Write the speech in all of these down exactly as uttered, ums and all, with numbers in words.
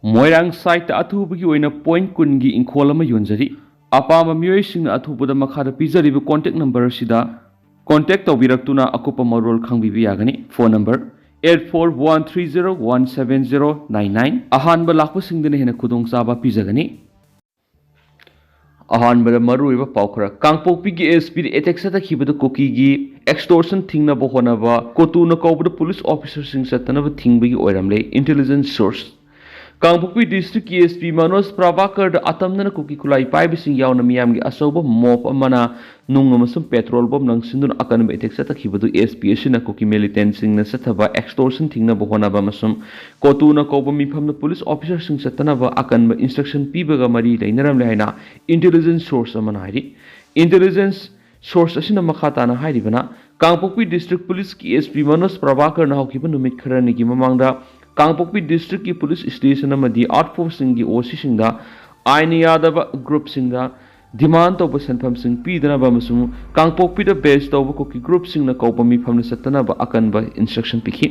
ꯃꯣꯏꯔꯥꯡ ꯁꯥꯏꯠꯇ ꯑꯊꯨꯕꯒꯤ ꯑꯣꯏꯅ ꯄꯣꯏꯟ ꯀꯨꯟꯒꯤ ꯏꯪꯈꯣꯜ ꯑꯃ ꯌꯣꯟꯖꯔꯤ꯫ ꯑꯄꯥꯝꯕ ꯃꯤꯑꯣꯏꯁꯤꯡꯅ ꯑꯊꯨꯕꯗ ꯃꯈꯥꯗ ꯄꯤꯖꯔꯤꯕ ꯀꯣꯟꯇꯦꯛ ꯅꯝꯕꯔ ꯑꯁꯤꯗ ꯀꯣꯟꯇꯦꯛ ꯇꯧꯕꯤꯔꯛꯇꯨꯅ ꯑꯀꯨꯞꯄ ꯃꯔꯣꯜ ꯈꯪꯕꯤꯕ ꯌꯥꯒꯅꯤ꯫ Phone number eight four one three zero one seven zero nine nine꯫ ꯑꯍꯥꯟꯕ ꯂꯥꯛꯄꯁꯤꯡꯗꯅ ꯍꯦꯟꯅ ꯈꯨꯗꯣꯡꯆꯥꯕ ꯄꯤꯖꯒꯅꯤ꯫ ꯑꯍꯥꯟꯕꯗ ꯃꯔꯨꯑꯣꯏꯕ ꯄꯥꯎ ꯈꯔ꯫ ꯀꯥꯡꯄꯣꯛꯄꯤꯒꯤ ꯑꯦꯁ ꯄꯤꯗ ꯑꯦꯇꯦꯛ ꯆꯠꯊꯈꯤꯕꯗ ꯀꯨꯀꯤꯒꯤ ꯑꯦꯛꯁꯇꯣꯔꯁꯟ ꯊꯤꯡꯅꯕ ꯍꯣꯠꯅꯕ ꯀꯣꯇꯨꯅ ꯀꯧꯕꯗ ꯄꯨꯂꯤꯁ ꯑꯣꯐꯤꯁꯔꯁꯤꯡ ꯆꯠꯇꯅꯕ ꯊꯤꯡꯕꯒꯤ ꯑꯣꯏꯔꯝꯂꯦ꯫ Intelligence source. ꯀꯥꯡꯄꯣꯛꯄꯤ ꯗꯤꯁꯇ꯭ꯔꯤꯛꯀꯤ ꯑꯦꯁ ꯄꯤ ꯃꯅꯣꯖ ꯄ꯭ꯔꯚꯥꯀꯔꯗ ꯑꯇꯝꯅꯅ ꯀꯨꯀꯤ ꯈꯨꯠꯂꯥꯏ ꯄꯥꯏꯕꯁꯤꯡ ꯌꯥꯎꯅ ꯃꯤꯌꯥꯝꯒꯤ ꯑꯆꯧꯕ ꯃꯣꯞ ꯑꯃꯅ ꯅꯨꯡ ꯑꯃꯁꯨꯡ ꯄꯦꯇ꯭ꯔꯣꯜ ꯕꯣꯝ ꯂꯪꯁꯤꯟꯗꯨꯅ ꯑꯀꯟꯕ ꯑꯦꯇꯦꯛ ꯆꯠꯊꯈꯤꯕꯗꯨ ꯑꯦꯁ ꯄꯤ ꯑꯁꯤꯅ ꯀꯨꯀꯤ ꯃꯤꯂꯤꯇꯦꯟꯁꯤꯡꯅ ꯆꯠꯊꯕ ꯑꯦꯛꯁꯇꯣꯔꯁꯟ ꯊꯤꯡꯅꯕ ꯍꯣꯠꯅꯕ ꯑꯃꯁꯨꯡ ꯀꯣꯇꯨꯅ ꯀꯧꯕ ꯃꯤꯐꯝꯗ ꯄꯨꯂꯤꯁ ꯑꯣꯐꯤꯁꯔꯁꯤꯡ ꯆꯠꯇꯅꯕ ꯑꯀꯟꯕ ꯏꯟꯁꯇ꯭ꯔꯛꯁꯟ ꯄꯤꯕꯒ ꯃꯔꯤ ꯂꯩꯅꯔꯝꯂꯦ ꯍꯥꯏꯅ ꯏꯟꯇꯦꯂꯤꯖꯦꯟꯁ ꯁꯣꯔꯁ ꯑꯃꯅ ꯍꯥꯏꯔꯤ꯫ ꯏꯟꯇꯦꯂꯤꯖꯦꯟꯁ ꯁꯣꯔꯁ ꯑꯁꯤꯅ ꯃꯈꯥ ꯇꯥꯅ ꯍꯥꯏꯔꯤꯕꯅ, ꯀꯥꯡꯄꯣꯛꯄꯤ ꯗꯤꯁꯇ꯭ꯔꯤꯛ ꯄꯨꯂꯤꯁꯀꯤ ꯑꯦꯁ ꯄꯤ ꯃꯅꯣꯖ ꯄ꯭ꯔꯚꯥꯀꯔꯅ ꯍꯧꯈꯤꯕ ꯅꯨꯃꯤꯠ ꯈꯔꯅꯤꯒꯤ ꯃꯃꯥꯡꯗ ꯀꯥꯡꯄꯣꯛꯄꯤ ꯗꯤꯁꯇ꯭ꯔꯤꯛꯀꯤ ꯄꯨꯂꯤꯁ ꯁ꯭ꯇꯦꯁꯟ ꯑꯃꯗꯤ ꯑꯥꯎꯠ ꯄꯣꯁꯁꯤꯡꯒꯤ ꯑꯣ ꯁꯤꯁꯤꯡꯗ ꯑꯥꯏꯟ ꯌꯥꯗꯕ ꯒ꯭ꯔꯨꯞꯁꯤꯡꯗ ꯗꯤꯃꯥꯟ ꯇꯧꯕ ꯁꯦꯟꯐꯝꯁꯤꯡ ꯄꯤꯗꯅꯕ ꯑꯃꯁꯨꯡ ꯀꯥꯡꯄꯣꯛꯄꯤꯗ ꯕꯦꯁ ꯇꯧꯕ ꯀꯨꯀꯤ ꯒ꯭ꯔꯨꯞꯁꯤꯡꯅ ꯀꯧꯕ ꯃꯤꯐꯝꯗ ꯆꯠꯇꯅꯕ ꯑꯀꯟꯕ ꯏꯟꯁꯇ꯭ꯔꯛꯁꯟ ꯄꯤꯈꯤ꯫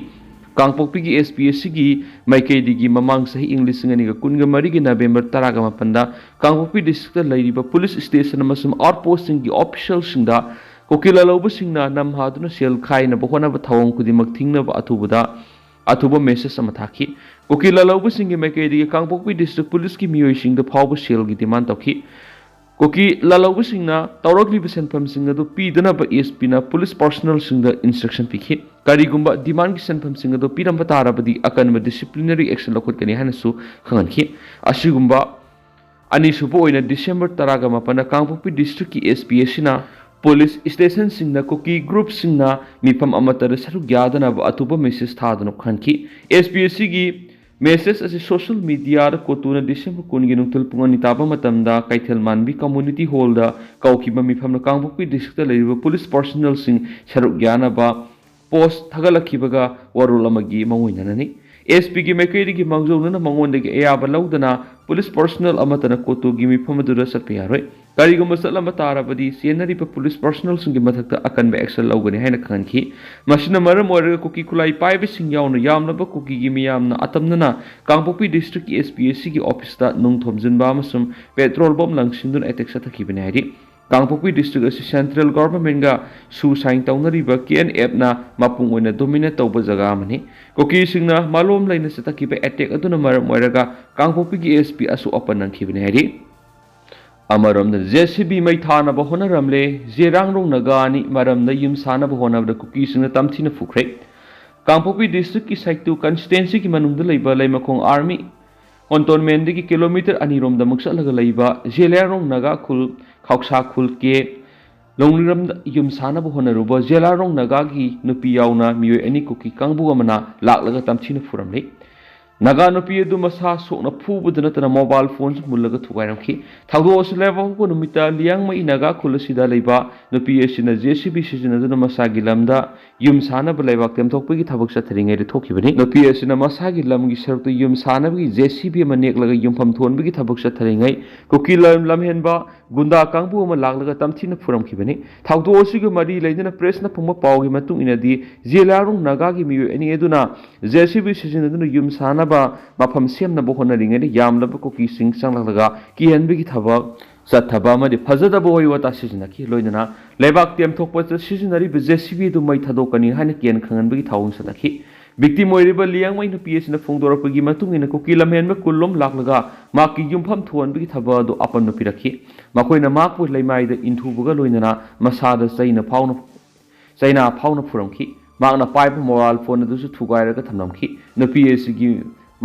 ꯀꯥꯡꯄꯣꯛꯄꯤꯒꯤ ꯑꯦꯁ ꯄꯤ ꯑꯁꯤꯒꯤ ꯃꯥꯏꯀꯩꯗꯒꯤ ꯃꯃꯥꯡ ꯆꯍꯤ ꯏꯪ ꯂꯤꯁꯤꯡ ꯑꯅꯤꯒ ꯀꯨꯟꯒ ꯃꯔꯤꯒꯤ ꯅꯕꯦꯝꯕꯔ ꯇꯔꯥꯒ ꯃꯥꯄꯟꯗ ꯀꯥꯡꯄꯣꯛꯄꯤ ꯗꯤꯁꯇ꯭ꯔꯤꯛꯇ ꯂꯩꯔꯤꯕ ꯄꯨꯂꯤꯁ ꯁ꯭ꯇꯦꯁꯟ ꯑꯃꯁꯨꯡ ꯑꯥꯎꯠ ꯄꯣꯁꯁꯤꯡꯒꯤ ꯑꯣꯐꯤꯁꯤꯌꯦꯜꯁꯤꯡꯗ ꯀꯨꯀꯤ ꯂꯥꯂꯧꯕꯁꯤꯡꯅ ꯅꯝꯍꯥꯗꯨꯅ ꯁꯦꯜ ꯈꯥꯏꯅꯕ ꯍꯣꯠꯅꯕ ꯊꯧꯑꯣꯡ ꯈꯨꯗꯤꯡꯃꯛ ꯊꯤꯡꯅꯕ ꯑꯊꯨꯕꯗ ꯑꯊꯨꯕ ꯃꯦꯁꯦꯖ ꯑꯃ ꯊꯥꯈꯤ꯫ ꯀꯨꯀꯤ ꯂꯥꯂꯧꯕꯁꯤꯡꯒꯤ ꯃꯥꯏꯀꯩꯗꯒꯤ ꯀꯥꯡꯄꯣꯛꯄꯤ ꯗꯤꯁꯇ꯭ꯔꯤꯛ ꯄꯨꯂꯤꯁꯀꯤ ꯃꯤꯑꯣꯏꯁꯤꯡꯗ ꯐꯥꯎꯕ ꯁꯦꯜꯒꯤ ꯗꯤꯃꯥꯟ ꯇꯧꯈꯤ꯫ ꯀꯨꯀꯤ ꯂꯥꯂꯧꯕꯁꯤꯡꯅ ꯇꯧꯔꯛꯂꯤꯕ ꯁꯦꯟꯐꯝꯁꯤꯡ ꯑꯗꯨ ꯄꯤꯗꯅꯕ ꯑꯦꯁ ꯄꯤꯅ ꯄꯨꯂꯤꯁ ꯄꯥꯔꯁꯣꯅꯦꯜꯁꯤꯡꯗ ꯏꯟꯁꯇ꯭ꯔꯛꯁꯟ ꯄꯤꯈꯤ꯫ ꯀꯔꯤꯒꯨꯝꯕ ꯗꯤꯃꯥꯟꯒꯤ ꯁꯦꯟꯐꯝꯁꯤꯡ ꯑꯗꯨ ꯄꯤꯔꯝꯕ ꯇꯥꯔꯕꯗꯤ ꯑꯀꯟꯕ ꯗꯤꯁꯤꯄ꯭ꯂꯤꯅꯔꯤ ꯑꯦꯛꯁꯟ ꯂꯧꯈꯠꯀꯅꯤ ꯍꯥꯏꯅꯁꯨ ꯈꯪꯍꯟꯈꯤ꯫ ꯑꯁꯤꯒꯨꯝꯕ ꯑꯅꯤꯁꯨꯕ ꯑꯣꯏꯅ ꯗꯤꯁꯦꯝꯕꯔ ꯇꯔꯥꯒ ꯃꯥꯄꯟꯗ ꯀꯥꯡꯄꯣꯛꯄꯤ ꯗꯤꯁꯇ꯭ꯔꯤꯛꯀꯤ ꯑꯦꯁ ꯄꯤ ꯑꯁꯤꯅ ꯄꯨꯂꯤꯁ ꯁ꯭ꯇꯦꯁꯟꯁꯤꯡꯗ ꯀꯨꯀꯤ ꯒ꯭ꯔꯨꯞꯁꯤꯡꯅ ꯃꯤꯐꯝ ꯑꯃꯠꯇꯗ ꯁꯔꯨꯛ ꯌꯥꯗꯅꯕ ꯑꯊꯨꯕ ꯃꯦꯁꯦꯖ ꯊꯥꯗꯨꯅ ꯈꯟꯈꯤ꯫ ꯑꯦꯁ ꯄꯤ ꯑꯁꯤꯒꯤ ꯃꯦꯁꯦꯖ ꯑꯁꯤ ꯁꯣꯁꯤꯌꯦꯜ ꯃꯤꯗꯤꯌꯥꯗ ꯀꯣꯇꯨꯅ ꯗꯤꯁꯦꯝꯕꯔ ꯀꯨꯟꯒꯤ ꯅꯨꯡꯊꯤꯜ ꯄꯨꯡ ꯑꯅꯤ ꯇꯥꯕ ꯃꯇꯝꯗ ꯀꯩꯊꯦꯜ ꯃꯥꯟꯕꯤ ꯀꯝꯃ꯭ꯌꯨꯅꯤꯇꯤ ꯍꯣꯜꯗ ꯀꯧꯈꯤꯕ ꯃꯤꯐꯝꯗ ꯀꯥꯡꯄꯣꯛꯄꯤ ꯗꯤꯁꯇ꯭ꯔꯤꯛꯇ ꯂꯩꯔꯤꯕ ꯄꯨꯂꯤꯁ ꯄꯥꯔꯁꯣꯅꯦꯜꯁꯤꯡ ꯁꯔꯨꯛ ꯌꯥꯅꯕ ꯄꯣꯁ ꯊꯥꯒꯠꯂꯛꯈꯤꯕꯒ ꯋꯥꯔꯣꯜ ꯑꯃꯒꯤ ꯃꯥꯡꯑꯣꯏꯅꯅꯅꯤ꯫ ꯑꯦꯁ ꯄꯤꯒꯤ ꯃꯥꯏꯀꯩꯗꯒꯤ ꯃꯥꯡꯖꯧꯅꯅ ꯃꯉꯣꯟꯗꯒꯤ ꯑꯌꯥꯕ ꯂꯧꯗꯅ ꯄꯨꯂꯤꯁ ꯄꯔꯁꯣꯅꯦꯜ ꯑꯃꯠꯇꯅ ꯀꯣꯇꯨꯒꯤ ꯃꯤꯐꯝ ꯑꯗꯨꯗ ꯆꯠꯄ ꯌꯥꯔꯣꯏ꯫ ꯀꯔꯤꯒꯨꯝꯕ ꯆꯠꯂꯝꯕ ꯇꯥꯔꯕꯗꯤ ꯆꯦꯟꯅꯔꯤꯕ ꯄꯨꯂꯤꯁ ꯄꯔꯁꯣꯅꯦꯜꯁꯤꯡꯒꯤ ꯃꯊꯛꯇ ꯑꯀꯟꯕ ꯑꯦꯛꯁꯟ ꯂꯧꯒꯅꯤ ꯍꯥꯏꯅ ꯈꯪꯍꯟꯈꯤ꯫ ꯃꯁꯤꯅ ꯃꯔꯝ ꯑꯣꯏꯔꯒ ꯀꯨꯀꯤ ꯈꯨꯠꯂꯥꯏ ꯄꯥꯏꯕꯁꯤꯡ ꯌꯥꯎꯅ ꯌꯥꯝꯂꯕ ꯀꯨꯀꯤꯒꯤ ꯃꯤꯌꯥꯝꯅ ꯑꯇꯝꯅꯅ ꯀꯥꯡꯄꯣꯛꯄꯤ ꯗꯤꯁꯇ꯭ꯔꯤꯛꯀꯤ ꯑꯦꯁ ꯄꯤ ꯑꯦꯁ ꯁꯤꯒꯤ ꯑꯣꯐꯤꯁꯇ ꯅꯨꯡ ꯊꯣꯝꯖꯤꯟꯕ ꯑꯃꯁꯨꯡ ꯄꯦꯇ꯭ꯔꯣꯜ ꯕꯣꯝ ꯂꯪꯁꯤꯟꯗꯨꯅ ꯑꯦꯇꯦꯛ ꯆꯠꯊꯈꯤꯕꯅꯤ ꯍꯥꯏꯔꯤ꯫ ꯀꯥꯡꯄꯣꯛꯄꯤ ꯗꯤꯁꯇ꯭ꯔꯤꯛ ꯑꯁꯤ ꯁꯦꯟꯇ꯭ꯔꯦꯜ ꯒꯣꯚꯔꯟꯃꯦꯟꯠꯒ ꯁꯨ ꯁꯥꯏꯟ ꯇꯧꯅꯔꯤꯕ ꯀꯦ ꯑꯦꯟ ꯑꯦꯐꯅ ꯃꯄꯨꯡ ꯑꯣꯏꯅ ꯗꯣꯃꯤꯅꯦꯠ ꯇꯧꯕ ꯖꯒꯥ ꯑꯃꯅꯤ꯫ ꯀꯨꯀꯤꯁꯤꯡꯅ ꯃꯥꯂꯣꯝ ꯂꯩꯅ ꯆꯠꯊꯈꯤꯕ ꯑꯦꯇꯦꯛ ꯑꯗꯨꯅ ꯃꯔꯝ ꯑꯣꯏꯔꯒ ꯀꯥꯡꯄꯣꯛꯄꯤꯒꯤ ꯑꯦꯁ ꯄꯤ ꯑꯁꯣꯛ ꯑꯄꯟ ꯅꯪꯈꯤꯕꯅꯤ ꯍꯥꯏꯔꯤ꯫ ꯑꯃꯔꯣꯝꯗ ꯖꯦ ꯁꯤ ꯕꯤ ꯃꯩ ꯊꯥꯅꯕ ꯍꯣꯠꯅꯔꯝꯂꯦ꯫ ꯖꯦꯂꯤꯌꯥꯡꯔꯣꯡ ꯅꯥꯒꯥ ꯑꯅꯤ ꯃꯔꯝꯗ ꯌꯨꯝ ꯁꯥꯅꯕ ꯍꯣꯠꯅꯕꯗ ꯀꯨꯀꯤꯁꯤꯡꯅ ꯇꯝꯊꯤꯅ ꯐꯨꯈ꯭ꯔꯦ꯫ ꯀꯥꯡꯄꯣꯛꯄꯤ ꯗꯤꯁꯇ꯭ꯔꯤꯛꯀꯤ ꯁꯥꯏꯇꯨ ꯀꯟꯁꯇꯤꯇ꯭ꯋꯦꯟꯁꯤꯒꯤ ꯃꯅꯨꯡꯗ ꯂꯩꯕ ꯂꯩꯃꯈꯣꯡ ꯑꯥꯔꯃꯤ ꯀꯣꯟꯇꯣꯟꯃꯦꯟꯗꯒꯤ ꯀꯤꯂꯣꯃꯤꯇꯔ ꯑꯅꯤ ꯔꯣꯝꯗꯃꯨꯛ ꯆꯠꯂꯒ ꯂꯩꯕ ꯖꯦꯂꯤꯌꯥꯡꯔꯣꯡ ꯅꯥꯒꯥ ꯈꯨꯜ ꯈꯥꯎꯁꯥ ꯈꯨꯜ ꯀꯦ ꯂꯣꯡꯂꯤꯔꯝꯗ ꯌꯨꯝ ꯁꯥꯅꯕ ꯍꯣꯠꯅꯔꯨꯕ ꯖꯦꯂꯤꯌꯥꯡꯔꯣꯡ ꯅꯥꯒꯥꯒꯤ ꯅꯨꯄꯤ ꯌꯥꯎꯅ ꯃꯤꯑꯣꯏ ꯑꯅꯤ ꯀꯨꯀꯤ ꯀꯥꯡꯕꯨ ꯑꯃꯅ ꯂꯥꯛꯂꯒ ꯇꯝꯊꯤꯅ ꯐꯨꯔꯝꯂꯤ꯫ ꯅꯥꯒꯥ ꯅꯨꯄꯤ ꯑꯗꯨ ꯃꯁꯥ ꯁꯣꯛꯅ ꯐꯨꯕꯗ ꯅꯠꯇꯅ ꯃꯣꯕꯥꯏꯜ ꯐꯣꯟꯁꯨ ꯃꯨꯜꯂꯒ ꯊꯨꯒꯥꯏꯔꯝꯈꯤ꯫ ꯊꯧꯗꯣꯛ ꯑꯁꯤ ꯂꯩꯕꯥꯛꯄꯣꯛꯄ ꯅꯨꯃꯤꯠꯇ ꯂꯤꯌꯥꯡꯃꯩ ꯅꯥꯒꯥ ꯈꯨꯜ ꯑꯁꯤꯗ ꯂꯩꯕ ꯅꯨꯄꯤ ꯑꯁꯤꯅ ꯖꯦ ꯁꯤ ꯕꯤ ꯁꯤꯖꯤꯟꯅꯗꯨꯅ ꯃꯁꯥꯒꯤ ꯂꯝꯗ ꯌꯨꯝ ꯁꯥꯅꯕ ꯂꯩꯕꯥꯛ ꯇꯦꯝꯊꯣꯛꯄꯒꯤ ꯊꯕꯛ ꯆꯠꯊꯔꯤꯉꯩꯗ ꯊꯣꯛꯈꯤꯕꯅꯤ꯫ ꯅꯨꯄꯤ ꯑꯁꯤꯅ ꯃꯁꯥꯒꯤ ꯂꯝꯒꯤ ꯁꯔꯨꯛꯇ ꯌꯨꯝ ꯁꯥꯅꯕꯒꯤ ꯖꯦ ꯁꯤ ꯕꯤ ꯑꯃ ꯅꯦꯛꯂꯒ ꯌꯨꯝꯐꯝ ꯊꯣꯟꯕꯒꯤ ꯊꯕꯛ ꯆꯠꯊꯔꯤꯉꯩ ꯀꯨꯀꯤ ꯂꯝ ꯂꯝꯍꯦꯟꯕ ꯒꯨꯟꯗꯥ ꯀꯥꯡꯕꯨ ꯑꯃ ꯂꯥꯛꯂꯒ ꯇꯝꯊꯤꯅ ꯐꯨꯔꯝꯈꯤꯕꯅꯤ꯫ ꯊꯧꯗꯣꯛ ꯑꯁꯤꯒ ꯃꯔꯤ ꯂꯩꯅꯅ ꯄ꯭ꯔꯦꯁꯅ ꯐꯪꯕ ꯄꯥꯎꯒꯤ ꯃꯇꯨꯡ ꯏꯟꯅꯗꯤ ꯖꯦꯂꯤꯌꯥꯡꯔꯣꯡ ꯅꯥꯒꯥꯒꯤ ꯃꯤꯑꯣꯏ ꯑꯅꯤ ꯑꯗꯨꯅ ꯖꯦ ꯁꯤ ꯕꯤ ꯁꯤꯖꯤꯟꯅꯗꯨꯅ ꯌꯨꯝ ꯁꯥꯅꯕ ꯃꯐꯝ ꯁꯦꯝꯅꯕ ꯍꯣꯠꯅꯔꯤꯉꯩꯗ ꯌꯥꯝꯂꯕ ꯀꯨꯀꯤꯁꯤꯡ ꯆꯪꯂꯛꯂꯒ ꯀꯤꯍꯟꯕꯒꯤ ꯊꯕꯛ ꯆꯠꯊꯕ ꯑꯃꯗꯤ ꯐꯖꯗꯕ ꯋꯥꯍꯩ ꯋꯥꯇꯥ ꯁꯤꯖꯤꯟꯅꯈꯤ꯫ ꯂꯣꯏꯅꯅ ꯂꯩꯕꯥꯛ ꯇꯦꯝꯊꯣꯛꯄꯗ ꯁꯤꯖꯤꯟꯅꯔꯤꯕ ꯖꯦ ꯁꯤ ꯕꯤ ꯑꯗꯨ ꯃꯩ ꯊꯥꯗꯣꯛꯀꯅꯤ ꯍꯥꯏꯅ ꯀꯤꯍꯟ ꯈꯪꯍꯟꯕꯒꯤ ꯊꯧꯑꯣꯡ ꯆꯠꯅꯈꯤ꯫ ꯚꯤꯛꯇꯤꯝ ꯑꯣꯏꯔꯤꯕ ꯂꯤꯌꯥꯡꯃꯩ ꯅꯨꯄꯤ ꯑꯁꯤꯅ ꯐꯣꯡꯗꯣꯔꯛꯄꯒꯤ ꯃꯇꯨꯡ ꯏꯟꯅ ꯀꯨꯀꯤ ꯂꯝꯍꯦꯟꯕ ꯀꯨꯟꯂꯣꯝ ꯂꯥꯛꯂꯒ ꯃꯍꯥꯛꯀꯤ ꯌꯨꯝꯐꯝ ꯊꯨꯒꯥꯏꯍꯟꯕꯒꯤ ꯊꯕꯛ ꯑꯗꯨ ꯑꯄꯟꯕ ꯄꯤꯔꯛꯈꯤ꯫ ꯃꯈꯣꯏꯅ ꯃꯍꯥꯛꯄꯨ ꯂꯩꯃꯥꯏꯗ ꯏꯟꯊꯨꯕꯒ ꯂꯣꯏꯅꯅ ꯃꯁꯥꯗ ꯆꯩꯅ ꯐꯥꯎꯅ ꯆꯩꯅꯥ ꯐꯥꯎꯅ ꯐꯨꯔꯝꯈꯤ꯫ ꯃꯍꯥꯛꯅ ꯄꯥꯏꯕ ꯃꯣꯕꯥꯏꯜ ꯐꯣꯟ ꯑꯗꯨꯁꯨ ꯊꯨꯒꯥꯏꯔꯒ ꯊꯝꯂꯝꯈꯤ꯫ ꯅꯨꯄꯤ ꯑꯁꯤꯒꯤ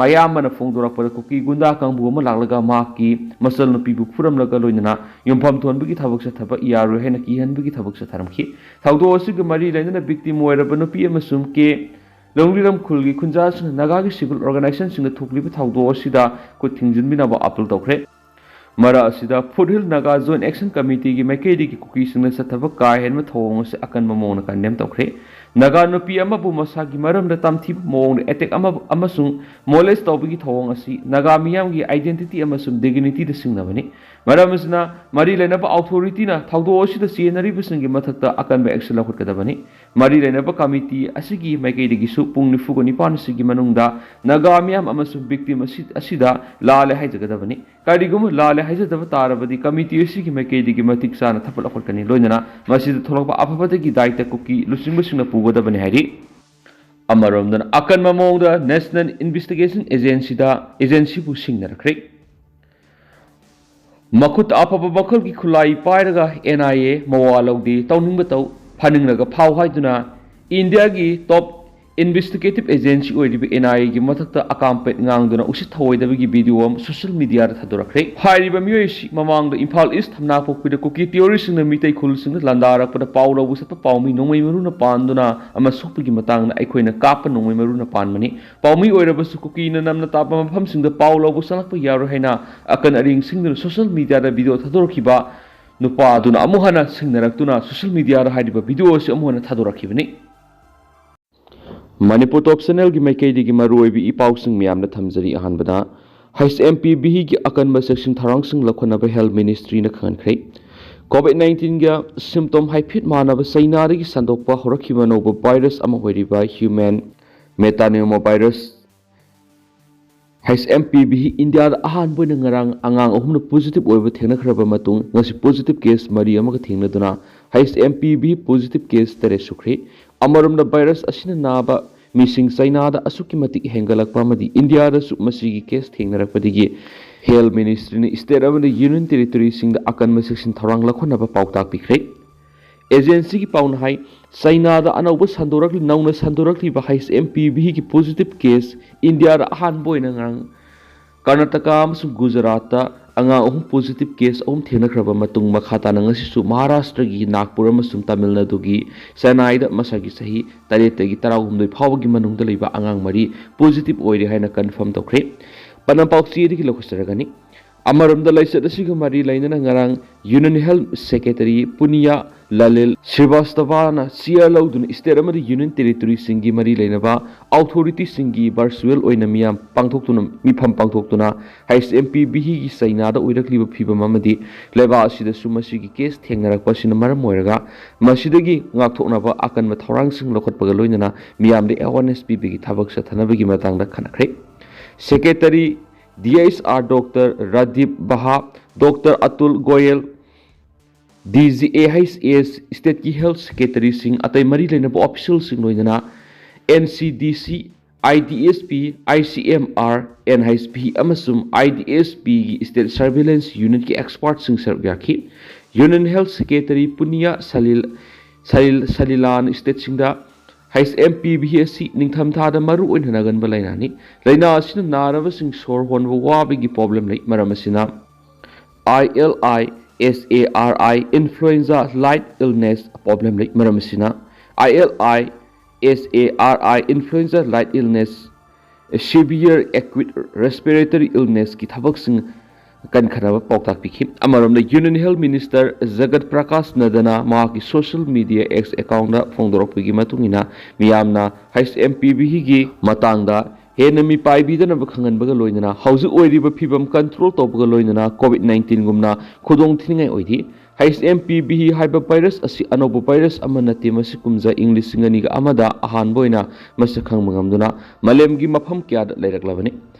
ꯃꯌꯥꯝꯕꯅ ꯐꯣꯡꯗꯣꯔꯛꯄꯗ ꯀꯨꯀꯤ ꯒꯨꯟꯗꯥ ꯀꯥꯡꯕꯨ ꯑꯃ ꯂꯥꯛꯂꯒ ꯃꯍꯥꯛꯀꯤ ꯃꯆꯜ ꯅꯨꯄꯤꯕꯨ ꯐꯨꯔꯝꯂꯒ ꯂꯣꯏꯅꯅ ꯌꯨꯝꯐꯝ ꯊꯣꯟꯕꯒꯤ ꯊꯕꯛ ꯆꯠꯊꯕ ꯌꯥꯔꯣꯏ ꯍꯥꯏꯅ ꯀꯤꯍꯟꯕꯒꯤ ꯊꯕꯛ ꯆꯠꯊꯔꯝꯈꯤ꯫ ꯊꯧꯗꯣꯛ ꯑꯁꯤꯒ ꯃꯔꯤ ꯂꯩꯅꯅ ꯚꯤꯛꯇꯤꯝ ꯑꯣꯏꯔꯕ ꯅꯨꯄꯤ ꯑꯃꯁꯨꯡ ꯀꯦ ꯂꯣꯡꯂꯤꯔꯝ ꯈꯨꯜꯒꯤ ꯈꯨꯟꯖꯥꯁꯤꯡꯅ ꯅꯥꯒꯥꯒꯤ ꯁꯤꯚꯤꯜ ꯑꯣꯔꯒꯅꯥꯏꯖꯦꯁꯟꯁꯤꯡꯗ ꯊꯣꯛꯂꯤꯕ ꯊꯧꯗꯣꯛ ꯑꯁꯤꯗ ꯈꯨꯠ ꯊꯤꯡꯖꯤꯟꯕꯤꯅꯕ ꯑꯥꯄꯤꯜ ꯇꯧꯈ꯭ꯔꯦ꯫ ꯃꯔꯛ ꯑꯁꯤꯗ ꯐꯨꯠꯍꯤꯜ ꯅꯥꯒꯥ ꯖꯣꯏꯟꯠ ꯑꯦꯛꯁꯟ ꯀꯃꯤꯇꯤꯒꯤ ꯃꯥꯏꯀꯩꯗꯒꯤ ꯀꯨꯀꯤꯁꯤꯡꯅ ꯆꯠꯊꯕ ꯀꯥ ꯍꯦꯟꯕ ꯊꯧꯑꯣꯡ ꯑꯁꯤ ꯑꯀꯟꯕ ꯃꯑꯣꯡꯗ ꯀꯟꯗꯦꯝ ꯇꯧꯈ꯭ꯔꯦ꯫ ꯅꯥꯒꯥ ꯅꯨꯄꯤ ꯑꯃꯕꯨ ꯃꯁꯥꯒꯤ ꯃꯔꯝꯗ ꯇꯝꯊꯤꯕ ꯃꯑꯣꯡꯗ ꯑꯦꯇꯦꯛ ꯑꯃ ꯑꯃꯁꯨꯡ ꯃꯣꯂꯦꯁ ꯇꯧꯕꯒꯤ ꯊꯧꯑꯣꯡ ꯑꯁꯤ ꯅꯥꯒꯥ ꯃꯤꯌꯥꯝꯒꯤ ꯑꯥꯏꯗꯦꯟꯇꯤꯇꯤ ꯑꯃꯁꯨꯡ ꯗꯤꯒꯅꯤꯇꯤꯗ ꯁꯤꯡꯅꯕꯅꯤ꯫ ꯃꯔꯝ ꯑꯁꯤꯅ, ꯃꯔꯤ ꯂꯩꯅꯕ ꯑꯣꯊꯣꯔꯤꯇꯤꯅ ꯊꯧꯗꯣꯛ ꯑꯁꯤꯗ ꯆꯦꯟꯅꯔꯤꯕꯁꯤꯡꯒꯤ ꯃꯊꯛꯇ ꯑꯀꯟꯕ ꯑꯦꯛꯁꯟ ꯂꯧꯈꯠꯀꯗꯕꯅꯤ꯫ ꯃꯔꯤ ꯂꯩꯅꯕ ꯀꯃꯤꯇꯤ ꯑꯁꯤꯒꯤ ꯃꯥꯏꯀꯩꯗꯒꯤꯁꯨ ꯄꯨꯡ ꯅꯤꯐꯨꯒ ꯅꯤꯄꯥꯟ ꯑꯁꯤꯒꯤ ꯃꯅꯨꯡꯗ ꯅꯥꯒꯥ ꯃꯤꯌꯥꯝ ꯑꯃꯁꯨꯡ ꯚꯤꯛꯇꯤꯝ ꯑꯁꯤ ꯑꯁꯤꯗ ꯂꯥꯜꯂꯦ ꯍꯥꯏꯖꯒꯗꯕꯅꯤ꯫ ꯀꯔꯤꯒꯨꯝꯕ ꯂꯥꯜꯂꯦ ꯍꯥꯏꯖꯗꯕ ꯇꯥꯔꯕꯗꯤ, ꯀꯃꯤꯇꯤ ꯑꯁꯤꯒꯤ ꯃꯥꯏꯀꯩꯗꯒꯤ ꯃꯇꯤꯛ ꯆꯥꯅ ꯊꯕꯛ ꯂꯧꯈꯠꯀꯅꯤ, ꯂꯣꯏꯅꯅ ꯃꯁꯤꯗ ꯊꯣꯛꯂꯛꯄ ꯑꯐꯕꯗꯒꯤ ꯗꯥꯏꯇ ꯀꯨꯀꯤ ꯂꯨꯆꯤꯡꯕꯁꯤꯡꯅ ꯄꯨꯒꯗꯕꯅꯤ ꯍꯥꯏꯔꯤ꯫ ꯑꯃꯔꯣꯝꯗꯅ, ꯑꯀꯟꯕ ꯃꯑꯣꯡꯗ ꯅꯦꯁꯅꯦꯜ ꯏꯟꯚꯦꯁꯇꯤꯒꯦꯁꯟ ꯑꯦꯖꯦꯟꯁꯤꯗ, ꯑꯦꯖꯦꯟꯁꯤꯕꯨ ꯁꯤꯡꯅꯔꯛꯈ꯭ꯔꯦ꯫ ꯃꯈꯨꯠꯇ ꯑꯐꯕ ꯃꯈꯜꯒꯤ ꯈꯨꯠꯂꯥꯏ ꯄꯥꯏꯔꯒ ꯑꯦꯟ ꯑꯥꯏ ꯑꯦ ꯃꯋꯥ ꯂꯧꯗꯦ, ꯇꯧꯅꯤꯡꯕ ꯇꯧ, ꯐꯅꯤꯡꯂꯒ ꯐꯥꯎ ꯍꯥꯏꯗꯨꯅ ꯏꯟꯗꯤꯌꯥꯒꯤ ꯇꯣꯞ ꯏꯟꯚꯦꯁꯇꯤꯒꯦꯇꯤꯚ ꯑꯦꯖꯦꯟꯁꯤ ꯑꯣꯏꯔꯤꯕ ꯑꯦꯟ ꯑꯥꯏ ꯑꯦꯒꯤ ꯃꯊꯛꯇ ꯑꯀꯥꯝꯄꯦꯠ ꯉꯥꯡꯗꯨꯅ ꯎꯁꯤꯠ ꯊꯑꯣꯏꯗꯕꯒꯤ ꯚꯤꯗꯤꯑꯣ ꯑꯃ ꯁꯣꯁꯤꯌꯦꯜ ꯃꯤꯗꯤꯌꯥꯗ ꯊꯥꯗꯣꯔꯛꯈ꯭ꯔꯦ꯫ ꯍꯥꯏꯔꯤꯕ ꯃꯤꯑꯣꯏ ꯑꯁꯤ ꯃꯃꯥꯡꯗ ꯏꯝꯐꯥꯜ ꯏꯁ ꯊꯝꯅꯥꯄꯣꯛꯄꯤꯗ ꯀꯨꯀꯤ ꯇꯤꯑꯣꯔꯤꯁꯁꯤꯡꯅ ꯃꯤꯇꯩ ꯈꯨꯜꯁꯤꯡꯗ ꯂꯥꯟꯗꯥꯔꯛꯄꯗ ꯄꯥꯎ ꯂꯧꯕ ꯆꯠꯄ ꯄꯥꯎꯃꯤ ꯅꯣꯡꯃꯩ ꯃꯔꯨꯅ ꯄꯥꯟꯗꯨꯅ ꯑꯃ ꯁꯣꯛꯄꯒꯤ ꯃꯇꯥꯡꯗ ꯑꯩꯈꯣꯏꯅ ꯀꯥꯞꯄ ꯅꯣꯡꯃꯩ ꯃꯔꯨꯅ ꯄꯥꯟꯕꯅꯤ꯫ ꯄꯥꯎꯃꯤ ꯑꯣꯏꯔꯕꯁꯨ ꯀꯨꯀꯤꯅ ꯅꯝꯅ ꯇꯥꯕ ꯃꯐꯝꯁꯤꯡꯗ ꯄꯥꯎ ꯂꯧꯕ ꯆꯪꯂꯛꯄ ꯌꯥꯔꯣꯏ ꯍꯥꯏꯅ ꯑꯀꯟ ꯑꯔꯤꯡꯁꯤꯡꯗꯨꯅ ꯁꯣꯁꯤꯌꯦꯜ ꯃꯤꯗꯤꯌꯥꯗ ꯚꯤꯗꯤꯑꯣ ꯊꯥꯗꯣꯔꯛꯈꯤꯕ ꯅꯨꯄꯥ ꯑꯗꯨꯅ ꯑꯃꯨꯛ ꯍꯟꯅ ꯁꯤꯡꯅꯔꯛꯇꯨꯅ ꯁꯣꯁꯤꯌꯦꯜ ꯃꯤꯗꯤꯌꯥꯗ ꯍꯥꯏꯔꯤꯕ ꯚꯤꯗꯤꯑꯣ ꯑꯁꯤ ꯑꯃꯨꯛ ꯍꯟꯅ ꯊꯥꯗꯣꯔꯛꯈꯤꯕꯅꯤ꯫ ꯃꯅꯤꯄꯨꯔ ꯇꯣꯞ ꯆꯦꯅꯦꯜꯒꯤ ꯃꯥꯏꯀꯩꯗꯒꯤ ꯃꯔꯨꯑꯣꯏꯕ ꯏ ꯄꯥꯎꯁꯤꯡ ꯃꯌꯥꯝꯗ ꯊꯝꯖꯔꯤ꯫ ꯑꯍꯥꯟꯕꯗ, ꯍꯩꯆ ꯑꯦꯝ ꯄꯤ ꯚꯤꯒꯤ ꯑꯀꯟꯕ ꯆꯦꯛꯁꯤꯟ ꯊꯧꯔꯥꯡꯁꯤꯡ ꯂꯧꯈꯠꯅꯕ ꯍꯦꯜꯊ ꯃꯤꯅꯤꯁꯇ꯭ꯔꯤꯅ ꯈꯪꯍꯟꯈ꯭ꯔꯦ꯫ ꯀꯣꯚꯤꯗ ꯅꯥꯏꯟꯇꯤꯟꯒ ꯁꯤꯝꯇꯣꯝ ꯍꯥꯏꯐꯦꯠ ꯃꯥꯟꯅꯕ ꯆꯩꯅꯥꯗꯒꯤ ꯁꯟꯗꯣꯛꯄ ꯍꯧꯔꯛꯈꯤꯕ ꯑꯅꯧꯕ ꯚꯥꯏꯔꯁ ꯑꯃ ꯑꯣꯏꯔꯤꯕ human metapneumovirus, H M P V, ꯏꯟꯗꯤꯌꯥꯗ ꯑꯍꯥꯟꯕ ꯑꯣꯏꯅ ꯉꯔꯥꯡ ꯑꯉꯥꯡ ꯑꯍꯨꯝꯅ ꯄꯣꯖꯤꯇꯤꯚ ꯑꯣꯏꯕ ꯊꯦꯡꯅꯈ꯭ꯔꯕ ꯃꯇꯨꯡ, ꯉꯁꯤ ꯄꯣꯖꯤꯇꯤꯚ ꯀꯦꯁ ꯃꯔꯤ ꯑꯃꯒ ꯊꯦꯡꯅꯗꯨꯅ H M P V positive case ꯇꯔꯦꯠ ꯁꯨꯈ꯭ꯔꯦ꯫ ꯑꯃꯔꯣꯝꯗ, ꯚꯥꯏꯔꯁ ꯑꯁꯤꯅ ꯅꯥꯕ ꯃꯤꯁꯤꯡ ꯆꯩꯅꯥꯗ ꯑꯁꯨꯛꯀꯤ ꯃꯇꯤꯛ ꯍꯦꯟꯒꯠꯂꯛꯄ ꯑꯃꯗꯤ ꯏꯟꯗꯤꯌꯥꯗꯁꯨ ꯃꯁꯤꯒꯤ ꯀꯦꯁ ꯊꯦꯡꯅꯔꯛꯄꯗꯒꯤ ꯍꯦꯜꯊ ꯃꯤꯅꯤꯁꯇ꯭ꯔꯤꯅ ꯁ꯭ꯇꯦꯠ ꯑꯃꯗꯤ ꯌꯨꯅꯤꯌꯟ ꯇꯦꯔꯤꯇꯣꯔꯤꯁꯤꯡꯗ ꯑꯀꯟꯕ ꯆꯦꯛꯁꯤꯟ ꯊꯧꯔꯥꯡ ꯂꯧꯈꯠꯅꯕ ꯄꯥꯎꯇꯥꯛ ꯄꯤꯈ꯭ꯔꯦ꯫ ꯑꯦꯖꯦꯟꯁꯤꯒꯤ ꯄꯥꯎꯅ ꯍꯥꯏ, ꯆꯩꯅꯥꯗ ꯑꯅꯧꯕ ꯁꯟꯗꯣꯔꯛꯂꯤ-, ꯅꯧꯅ ꯁꯟꯗꯣꯔꯛꯂꯤꯕ ꯍꯩꯆ ꯑꯦꯝ ꯄꯤ ꯚꯤꯒꯤ ꯄꯣꯖꯤꯇꯤꯚ ꯀꯦꯁ ꯏꯟꯗꯤꯌꯥꯗ ꯑꯍꯥꯟꯕ ꯑꯣꯏꯅ ꯉꯔꯥꯡ ꯀꯔꯅꯥꯇꯀꯥ ꯑꯃꯁꯨꯡ ꯒꯨꯖꯔꯥꯠꯇ ꯑꯉꯥꯡ ꯑꯍꯨꯝ ꯄꯣꯖꯤꯇꯤꯚ ꯀꯦꯁ ꯑꯍꯨꯝ ꯊꯦꯡꯅꯈ꯭ꯔꯕ ꯃꯇꯨꯡ, ꯃꯈꯥ ꯇꯥꯅ ꯉꯁꯤꯁꯨ ꯃꯍꯥꯔꯥꯁꯇ꯭ꯔꯒꯤ ꯅꯥꯒꯄꯨꯔ ꯑꯃꯁꯨꯡ ꯇꯥꯃꯤꯜ ꯅꯥꯗꯨꯒꯤ ꯆꯦꯟꯅꯥꯏꯗ ꯃꯁꯥꯒꯤ ꯆꯍꯤ ꯇꯔꯦꯠꯇꯒꯤ ꯇꯔꯥꯍꯨꯝꯗꯣꯏ ꯐꯥꯎꯕꯒꯤ ꯃꯅꯨꯡꯗ ꯂꯩꯕ ꯑꯉꯥꯡ ꯃꯔꯤ ꯄꯣꯖꯤꯇꯤꯚ ꯑꯣꯏꯔꯦ ꯍꯥꯏꯅ ꯀꯟꯐꯥꯔꯝ ꯇꯧꯈ꯭ꯔꯦ꯫ ꯄꯅꯝ ꯄꯥꯎꯆꯦꯗꯒꯤ ꯂꯧꯈꯠꯆꯔꯒꯅꯤ꯫ ꯑꯃꯔꯣꯝꯗ, ꯂꯥꯏꯆꯠ ꯑꯁꯤꯒ ꯃꯔꯤ ꯂꯩꯅꯅ ꯉꯔꯥꯡ Union Health Secretary ꯄꯨꯅꯤꯌꯥ ꯂꯂꯤꯜ ꯁ꯭ꯔꯤꯚꯥꯁꯇꯚꯥꯅ ꯆꯤꯌꯔ ꯂꯧꯗꯨꯅ state ꯑꯃꯗꯤ union territoryꯁꯤꯡꯒꯤ ꯃꯔꯤ ꯂꯩꯅꯕ authorityꯁꯤꯡꯒꯤ virtual ꯑꯣꯏꯅ ꯃꯤꯌꯥꯝ ꯄꯥꯡꯊꯣꯛꯇꯨꯅ, ꯃꯤꯐꯝ ꯄꯥꯡꯊꯣꯛꯇꯨꯅ, ꯍꯩꯆ ꯑꯦꯝ ꯄꯤ ꯚꯤꯒꯤ ꯆꯩꯅꯥꯗ ꯑꯣꯏꯔꯛꯂꯤꯕ ꯐꯤꯕꯝ ꯑꯃꯗꯤ ꯂꯩꯕꯥꯛ ꯑꯁꯤꯗ ꯁꯨꯝ ꯑꯁꯤꯒꯤ case ꯊꯦꯡꯅꯔꯛꯄ ꯑꯁꯤꯅ ꯃꯔꯝ ꯑꯣꯏꯔꯒ ꯃꯁꯤꯗꯒꯤ ꯉꯥꯛꯊꯣꯛꯅꯕ ꯑꯀꯟꯕ ꯊꯧꯔꯥꯡꯁꯤꯡ ꯂꯧꯈꯠꯄꯒ ꯂꯣꯏꯅꯅ ꯃꯤꯌꯥꯝꯗ awareness ꯄꯤꯕꯒꯤ ꯊꯕꯛ ꯆꯠꯊꯅꯕꯒꯤ ꯃꯇꯥꯡꯗ ꯈꯟꯅꯈ꯭ꯔꯦ꯫ Secretary D H R Doctor Radip Baha, Doctor Atul Goyal, D G A H S, stateꯀꯤ health secretaryꯁꯤꯡ, ꯑꯇꯩ ꯃꯔꯤ ꯂꯩꯅꯕ officialꯁꯤꯡ, ꯂꯣꯏꯅꯅ N C D C, I D S P, I C M R, N H P ꯑꯃꯁꯨꯡ I D S Pꯒꯤ state surveillance unitꯀꯤ expertꯁꯤꯡ ꯁꯔꯨꯛ ꯌꯥꯈꯤ꯫ Union Health Secretary Punia Salil, Salil, ꯁꯂꯤꯂꯥꯅ stateꯁꯤꯡꯗ H M P V ꯑꯁꯤ ꯅꯤꯡꯊꯝꯊꯥꯗ ꯃꯔꯨ ꯑꯣꯏꯅ ꯅꯥꯒꯟꯕ ꯂꯥꯏꯅꯥꯅꯤ꯫ ꯂꯥꯏꯅꯥ ꯑꯁꯤꯅ ꯅꯥꯔꯕꯁꯤꯡ ꯁꯣꯔ ꯍꯣꯟꯕ ꯋꯥꯕꯒꯤ problem ꯂꯩ꯫ ꯃꯔꯝ ꯑꯁꯤꯅ I L I, S A R I, influenza like illness problem ꯂꯩ꯫ ꯃꯔꯝ ꯑꯁꯤꯅ I L I, S A R I, influenza like illness, severe acute respiratory illnessꯀꯤ ꯊꯕꯛꯁꯤꯡ ꯀꯟꯈꯠꯅꯕ ꯄꯥꯎꯇꯥꯛ ꯄꯤꯈꯤ꯫ ꯑꯃꯔꯣꯝꯗ, Union Health Minister ꯖꯒꯠ ꯄ꯭ꯔꯀꯥꯁ ꯅꯗꯅ ꯃꯍꯥꯛꯀꯤ social media X accountꯇ ꯐꯣꯡꯗꯣꯔꯛꯄꯒꯤ ꯃꯇꯨꯡ ꯏꯟꯅ, ꯃꯤꯌꯥꯝꯅ H M P Vꯒꯤ ꯃꯇꯥꯡꯗ ꯍꯦꯟꯅ ꯃꯤꯄꯥꯏꯕꯤꯗꯅꯕ ꯈꯪꯍꯟꯕꯒ ꯂꯣꯏꯅꯅ ꯍꯧꯖꯤꯛ ꯑꯣꯏꯔꯤꯕ ꯐꯤꯕꯝ control ꯇꯧꯕꯒ ꯂꯣꯏꯅꯅ COVID nineteenꯒꯨꯝꯅ ꯈꯨꯗꯣꯡ ꯊꯤꯅꯤꯡꯉꯥꯏ ꯑꯣꯏꯗꯦ꯫ H M P V ꯍꯥꯏꯕ virus ꯑꯁꯤ ꯑꯅꯧꯕ virus ꯑꯃ ꯅꯠꯇꯦ꯫ ꯃꯁꯤ ꯀꯨꯝꯖꯥ ꯏꯪ ꯂꯤꯁꯤꯡ ꯑꯅꯤꯒ ꯑꯃꯗ ꯑꯍꯥꯟꯕ ꯑꯣꯏꯅ ꯃꯁꯛ ꯈꯪꯕ ꯉꯝꯗꯨꯅ ꯃꯥꯂꯦꯝꯒꯤ ꯃꯐꯝ ꯀꯌꯥꯗ ꯂꯩꯔꯛꯂꯕꯅꯤ꯫